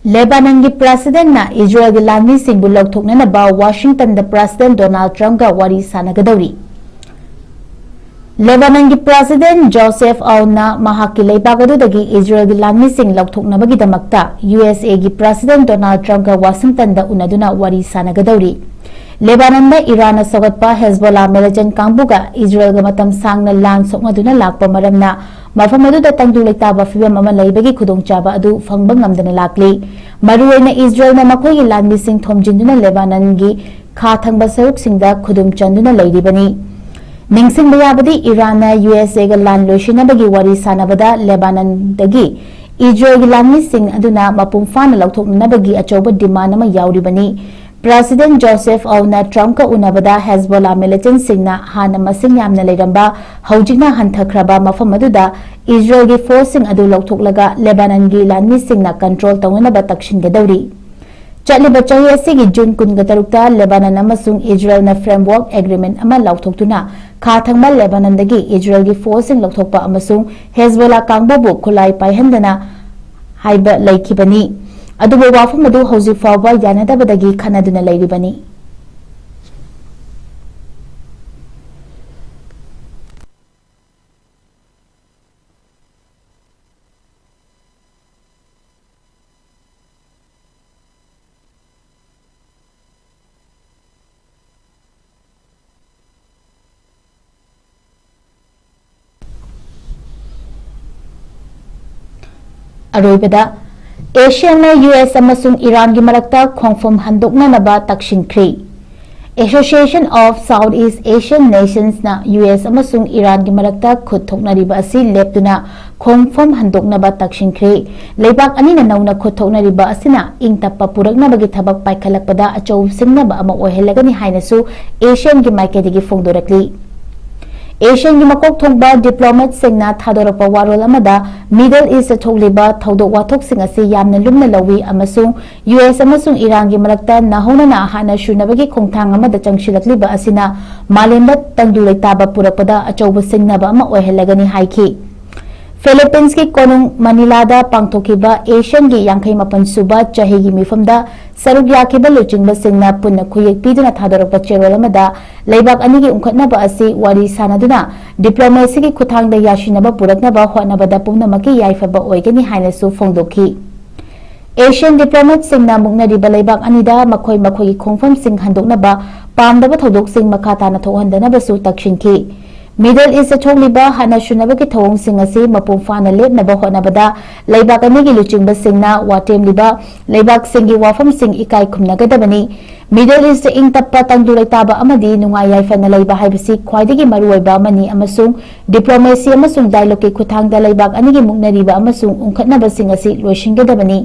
ꯂꯦꯕꯥꯅꯟꯒꯤ ꯄ꯭ꯔꯁꯤꯗꯦꯟꯠꯅ ꯏꯖꯔꯦꯜꯒꯤ ꯂꯥꯟꯃꯤꯁꯤꯡꯕꯨ ꯂꯧꯊꯣꯛꯅꯅꯕ ꯋꯥꯁꯤꯡꯇꯟꯗ ꯄ꯭ꯔꯁꯤꯗꯦꯟꯠ ꯗꯣꯅꯥꯜꯗ ꯇ꯭ꯔꯝꯞꯀ ꯋꯥꯔꯤ ꯁꯥꯟꯅꯒꯗꯧꯔꯤ꯫ ꯂꯦꯕꯥꯅꯟꯒꯤ ꯄ꯭ꯔꯁꯤꯗꯦꯟ ꯖꯣꯁꯦꯐ ꯑꯥꯎꯟꯅ ꯃꯍꯥꯛꯀꯤ ꯂꯩꯕꯥꯛ ꯑꯗꯨꯗꯒꯤ ꯏꯖꯔꯦꯜꯒꯤ ꯂꯥꯟꯃꯤꯁꯤꯡ ꯂꯧꯊꯣꯛꯅꯕꯒꯤꯗꯃꯛꯇ ꯌꯨ ꯑꯦꯁ ꯑꯦꯒꯤ ꯄ꯭ꯔꯁꯤꯗꯦꯟ ꯗꯣꯅꯥꯜꯗ ꯇ꯭ꯔꯝꯞꯀ ꯋꯥꯁꯤꯡꯇꯟꯗ ꯎꯅꯗꯨꯅ ꯋꯥꯔꯤ ꯁꯥꯟꯅꯒꯗꯧꯔꯤ꯫ ꯂꯦꯕꯥꯅꯟꯗ ꯏꯔꯥꯟꯅ ꯁꯧꯒꯠꯄ ꯍꯦꯖꯕꯣꯂꯥ ꯃꯤꯂꯤꯇꯦꯟ ꯀꯥꯡꯕꯨꯒ ꯏꯖꯔꯦꯜꯒ ꯃꯇꯝ ꯁꯥꯡꯅ ꯂꯥꯟ ꯁꯣꯛꯅꯗꯨꯅ ꯂꯥꯛꯄ ꯃꯔꯝꯅ ꯃꯐꯝ ꯑꯗꯨꯗ ꯇꯪꯗꯨ ꯂꯩꯇꯥꯕ ꯐꯤꯚꯝ ꯑꯃ ꯂꯩꯕꯒꯤ ꯈꯨꯗꯣꯡꯆꯥꯕ ꯑꯗꯨ ꯐꯪꯕ ꯉꯝꯗꯅ ꯂꯥꯛꯂꯤ꯫ ꯃꯔꯨꯑꯣꯏꯅ ꯏꯖꯔꯦꯜꯅ ꯃꯈꯣꯏꯒꯤ ꯂꯥꯟꯃꯤꯁꯤꯡ ꯊꯣꯝꯖꯤꯟꯗꯨꯅ ꯂꯦꯕꯥꯅꯟꯒꯤ ꯈꯥ ꯊꯪꯕ ꯁꯔꯨꯛꯁꯤꯡꯗ ꯈꯨꯗꯨꯝ ꯆꯟꯗꯨꯅ ꯂꯩꯔꯤꯕꯅꯤ꯫ ꯅꯤꯡꯁꯤꯡꯕ ꯌꯥꯕꯗꯤ, ꯏꯔꯥꯟꯅ ꯌꯨ ꯑꯦꯁ ꯑꯦꯒ ꯂꯥꯟ ꯂꯣꯏꯁꯤꯟꯅꯕꯒꯤ ꯋꯥꯔꯤ ꯁꯥꯟꯅꯕꯗ ꯂꯦꯕꯥꯅꯟꯗꯒꯤ ꯏꯖꯔꯦꯜꯒꯤ ꯂꯥꯟꯃꯤꯁꯤꯡ ꯑꯗꯨꯅ ꯃꯄꯨꯡ ꯐꯥꯅ ꯂꯧꯊꯣꯛꯅꯅꯕꯒꯤ ꯑꯆꯧꯕ ꯗꯤꯃꯥꯟ ꯑꯃ ꯌꯥꯎꯔꯤꯕꯅꯤ꯫ ꯄ꯭ꯔꯁꯤꯗꯦꯟ ꯖꯣꯁꯦꯐ ꯑꯧꯅ ꯇ꯭ꯔꯝꯞꯀ ꯎꯅꯕꯗ ꯍꯦꯖꯕꯣꯂꯥ ꯃꯤꯂꯤꯇꯦꯟꯁꯤꯡꯅ ꯍꯥꯟꯅ ꯃꯁꯤꯡ ꯌꯥꯝꯅ ꯂꯩꯔꯝꯕ, ꯍꯧꯖꯤꯛꯅ ꯍꯟꯊꯈ꯭ꯔꯕ ꯃꯐꯝ ꯑꯗꯨꯗ ꯏꯖꯔꯦꯜꯒꯤ ꯐꯣꯔꯁꯁꯤꯡ ꯑꯗꯨ ꯂꯧꯊꯣꯛꯂꯒ ꯂꯦꯕꯥꯅꯟꯒꯤ ꯂꯥꯟꯃꯤꯁꯤꯡꯅ ꯀꯟꯇ꯭ꯔꯣꯜ ꯇꯧꯅꯅꯕ ꯇꯛꯁꯤꯟꯒꯗꯧꯔꯤ꯫ ꯆꯠꯂꯤꯕ ꯆꯍꯤ ꯑꯁꯤꯒꯤ ꯖꯨꯟ ꯀꯨꯟꯒ ꯇꯔꯨꯛꯇ ꯂꯦꯕꯥꯅꯟ ꯑꯃꯁꯨꯡ ꯏꯖꯔꯦꯜꯅ ꯐ꯭ꯔꯦꯝꯋꯥꯔꯛ ꯑꯦꯒ꯭ꯔꯤꯃꯦꯟꯠ ꯑꯃ ꯂꯥꯎꯊꯣꯛꯇꯨꯅ ꯈꯥ ꯊꯪꯕ ꯂꯦꯕꯥꯅꯟꯗꯒꯤ ꯏꯖꯔꯦꯜꯒꯤ ꯐꯣꯔꯁꯁꯤꯡ ꯂꯧꯊꯣꯛꯄ ꯑꯃꯁꯨꯡ ꯍꯦꯖꯕꯣꯂꯥ ꯀꯥꯡꯕꯨꯕꯨ ꯈꯨꯠꯂꯥꯏ ꯄꯥꯏꯍꯟꯗꯅ ꯍꯥꯏꯕ ꯂꯩꯈꯤꯕꯅꯤ꯫ ꯑꯗꯨꯕꯨ ꯋꯥꯐꯝ ꯑꯗꯨ ꯍꯧꯖꯤꯛ ꯐꯥꯎꯕ ꯌꯥꯅꯗꯕꯗꯒꯤ ꯈꯟꯅꯗꯨꯅ ꯂꯩꯔꯤꯕꯅꯤ꯫ ꯑꯔꯣꯏꯕꯗ, ꯑꯦꯁꯤꯌꯥꯟꯅ ꯌꯨ ꯑꯦꯁ ꯑꯃꯁꯨꯡ ꯏꯔꯥꯟꯒꯤ ꯃꯔꯛꯇ ꯈꯣꯡꯐꯝ ꯍꯟꯗꯣꯛꯅꯅꯕ ꯇꯛꯁꯤꯟꯈ꯭ꯔꯦ꯫ Association of South East Asian Nationsꯅ ꯌꯨ ꯑꯦꯁ ꯑꯃꯁꯨꯡ ꯏꯔꯥꯟꯒꯤ ꯃꯔꯛꯇ ꯈꯨꯠ ꯊꯣꯛꯅꯔꯤꯕ ꯑꯁꯤ ꯂꯦꯞꯇꯨꯅ ꯈꯣꯡꯐꯝ ꯍꯟꯗꯣꯛꯅꯕ ꯇꯛꯁꯤꯟꯈ꯭ꯔꯦ꯫ ꯂꯩꯕꯥꯛ ꯑꯅꯤꯅ ꯅꯧꯅ ꯈꯨꯠ ꯊꯣꯛꯅꯔꯤꯕ ꯑꯁꯤꯅ ꯏꯪ ꯇꯞꯄ ꯄꯨꯔꯛꯅꯕꯒꯤ ꯊꯕꯛ ꯄꯥꯏꯈꯠꯂꯛꯄꯗ ꯑꯆꯧꯕ ꯁꯤꯡꯅꯕ ꯑꯃ ꯑꯣꯏꯍꯜꯂꯒꯅꯤ ꯍꯥꯏꯅꯁꯨ ꯑꯦꯁꯤꯌꯥꯟꯒꯤ ꯃꯥꯏꯀꯩꯗꯒꯤ ꯐꯣꯡꯗꯣꯔꯛꯂꯤ꯫ ꯑꯦꯁꯤꯌꯥꯟꯒꯤ ꯃꯀꯣꯛ ꯊꯣꯡꯕ ꯗꯤꯄ꯭ꯂꯣꯃꯦꯠꯁꯤꯡꯅ ꯊꯥꯗꯣꯔꯛꯄ ꯋꯥꯔꯣꯜ ꯑꯃꯗ, ꯃꯤꯗꯜ ꯏꯁꯇ ꯊꯣꯛꯂꯤꯕ ꯊꯧꯗꯣꯛ ꯋꯥꯊꯣꯛꯁꯤꯡ ꯑꯁꯤ ꯌꯥꯝꯅ ꯂꯨꯝꯅ ꯂꯧꯏ ꯑꯃꯁꯨꯡ ꯌꯨ ꯑꯦꯁ ꯑꯃꯁꯨꯡ ꯏꯔꯥꯟꯒꯤ ꯃꯔꯛꯇ ꯅꯧꯍꯧꯅꯅ ꯍꯥꯟꯅ ꯁꯨꯅꯕꯒꯤ ꯈꯣꯡꯊꯥꯡ ꯑꯃꯗ ꯆꯪꯁꯤꯜꯂꯛꯂꯤꯕ ꯑꯁꯤꯅ ꯃꯥꯂꯦꯝꯗ ꯇꯪꯗꯨ ꯂꯩꯇꯥꯕ ꯄꯨꯔꯛꯄꯗ ꯑꯆꯧꯕ ꯁꯤꯡꯅꯕ ꯑꯃ ꯑꯣꯏꯍꯜꯂꯒꯅꯤ ꯍꯥꯏꯈꯤ꯫ ꯐꯤꯂꯤꯄꯤꯟꯁꯀꯤ ꯀꯣꯅꯨꯡ ꯃꯅꯤꯂꯥꯗ ꯄꯥꯡꯊꯣꯛꯈꯤꯕ ꯑꯦꯁꯤꯌꯥꯟꯒꯤ ꯌꯥꯡꯈꯩ ꯃꯥꯄꯟ ꯁꯨꯕ ꯆꯍꯤꯒꯤ ꯃꯤꯐꯝꯗ ꯁꯔꯨꯛ ꯌꯥꯈꯤꯕ ꯂꯨꯆꯤꯡꯕꯁꯤꯡꯅ ꯄꯨꯟꯅ ꯈꯨꯌꯦꯛ ꯄꯤꯗꯨꯅ ꯊꯥꯗꯣꯔꯛꯄ ꯆꯦꯔꯣꯜ ꯑꯃꯗ ꯂꯩꯕꯥꯛ ꯑꯅꯤꯒꯤ ꯎꯪꯈꯠꯅꯕ ꯑꯁꯤ ꯋꯥꯔꯤ ꯁꯥꯅꯗꯨꯅ ꯗꯤꯄ꯭ꯂꯣꯃꯦꯁꯤꯒꯤ ꯈꯨꯠꯊꯥꯡꯗ ꯌꯥꯁꯤꯟꯅꯕ ꯄꯨꯔꯛꯅꯕ ꯍꯣꯠꯅꯕꯗ ꯄꯨꯝꯅꯃꯛꯀꯤ ꯌꯥꯏꯐꯕ ꯑꯣꯏꯒꯅꯤ ꯍꯥꯏꯅꯁꯨ ꯐꯣꯡꯗꯣꯛꯈꯤ꯫ ꯑꯦꯁꯤꯌꯥꯟ ꯗꯤꯄ꯭ꯂꯣꯃꯦꯠꯁꯤꯡꯅ ꯃꯨꯛꯅꯔꯤꯕ ꯂꯩꯕꯥꯛ ꯑꯅꯤꯗ ꯃꯈꯣꯏ ꯃꯈꯣꯏꯒꯤ ꯈꯣꯡꯐꯝꯁꯤꯡ ꯍꯟꯗꯣꯛꯅꯕ ꯄꯥꯝꯗꯕ ꯊꯧꯗꯣꯛꯁꯤꯡ ꯃꯈꯥ ꯇꯥꯅ ꯊꯣꯛꯍꯟꯗꯅꯕꯁꯨ ꯇꯛꯁꯤꯟꯈꯤ꯫ ꯃꯤꯗꯜ ꯏꯁꯇ ꯊꯣꯛꯂꯤꯕ ꯍꯥꯟꯅ ꯁꯨꯅꯕꯒꯤ ꯊꯧꯑꯣꯡꯁꯤꯡ ꯑꯁꯤ ꯃꯄꯨꯡ ꯐꯥꯅ ꯂꯦꯞꯅꯕ ꯍꯣꯠꯅꯕꯗ ꯂꯩꯕꯥꯛ ꯑꯅꯤꯒꯤ ꯂꯨꯆꯤꯡꯕꯁꯤꯡꯅ ꯋꯥꯇꯦꯝꯂꯤꯕ ꯂꯩꯕꯥꯛꯁꯤꯡꯒꯤ ꯋꯥꯐꯝꯁꯤꯡ ꯏꯀꯥꯏ ꯈꯨꯝꯅꯒꯗꯕꯅꯤ꯫ ꯃꯤꯗꯜ ꯏꯁꯇ ꯏꯪ ꯇꯞꯄ, ꯇꯪꯗꯨ ꯂꯩꯇꯥꯕ ꯑꯃꯗꯤ ꯅꯨꯡꯉꯥꯏ ꯌꯥꯏꯐꯅ ꯂꯩꯕ ꯍꯥꯏꯕꯁꯤ ꯈ꯭ꯋꯥꯏꯗꯒꯤ ꯃꯔꯨꯑꯣꯏꯕ ꯑꯃꯅꯤ ꯑꯃꯁꯨꯡ ꯗꯤꯄ꯭ꯂꯣꯃꯦꯁꯤ ꯑꯃꯁꯨꯡ ꯗꯥꯏꯂꯣꯒꯀꯤ ꯈꯨꯠꯊꯥꯡꯗ ꯂꯩꯕꯥꯛ ꯑꯅꯤꯒꯤ ꯃꯨꯛꯅꯔꯤꯕ ꯑꯃꯁꯨꯡ ꯎꯪꯈꯠꯅꯕꯁꯤꯡ ꯑꯁꯤ ꯂꯣꯏꯁꯤꯟꯒꯗꯕꯅꯤ꯫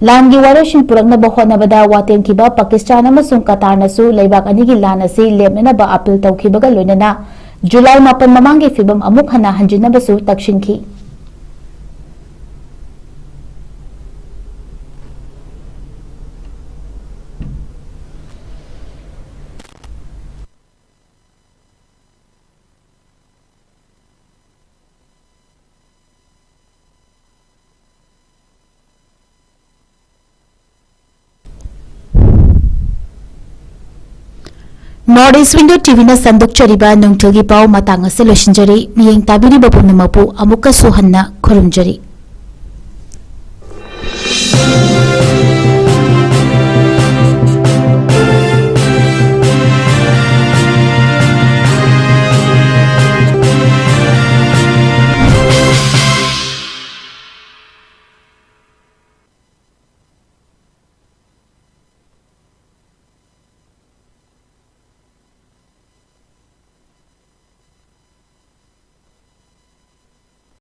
ꯂꯥꯟꯒꯤ ꯋꯥꯔꯣꯏꯁꯤꯟ ꯄꯨꯔꯛꯅꯕ ꯍꯣꯠꯅꯕꯗ ꯋꯥꯇꯦꯝꯈꯤꯕ ꯄꯥꯀꯤꯁꯇꯥꯟ ꯑꯃꯁꯨꯡ ꯀꯇꯥꯔꯅꯁꯨ ꯂꯩꯕꯥꯛ ꯑꯅꯤꯒꯤ ꯂꯥꯟ ꯑꯁꯤ ꯂꯦꯞꯅꯅꯕ ꯑꯄꯤꯜ ꯇꯧꯈꯤꯕꯒ ꯂꯣꯏꯅꯅ ꯖꯨꯂꯥꯏ ꯃꯥꯄꯟ ꯃꯃꯥꯡꯒꯤ ꯐꯤꯚꯝ ꯑꯃꯨꯛ ꯍꯟꯅ ꯍꯟꯖꯤꯟꯅꯕꯁꯨ ꯇꯛꯁꯤꯟꯈꯤ꯫ North East Window ꯇꯤꯚꯤꯅ ꯁꯟꯗꯣꯛꯆꯔꯤꯕ ꯅꯨꯡꯊꯤꯜꯒꯤ ꯄꯥꯎ ꯃꯇꯥꯡ ꯑꯁꯤ ꯂꯣꯏꯁꯤꯟꯖꯔꯤ꯫ ꯃꯤꯠꯌꯦꯡ ꯇꯥꯕꯤꯔꯤꯕ ꯄꯨꯝꯅꯃꯛꯄꯨ ꯑꯃꯨꯛꯀꯁꯨ ꯍꯟꯅ ꯈꯨꯔꯨꯝꯖꯔꯤ꯫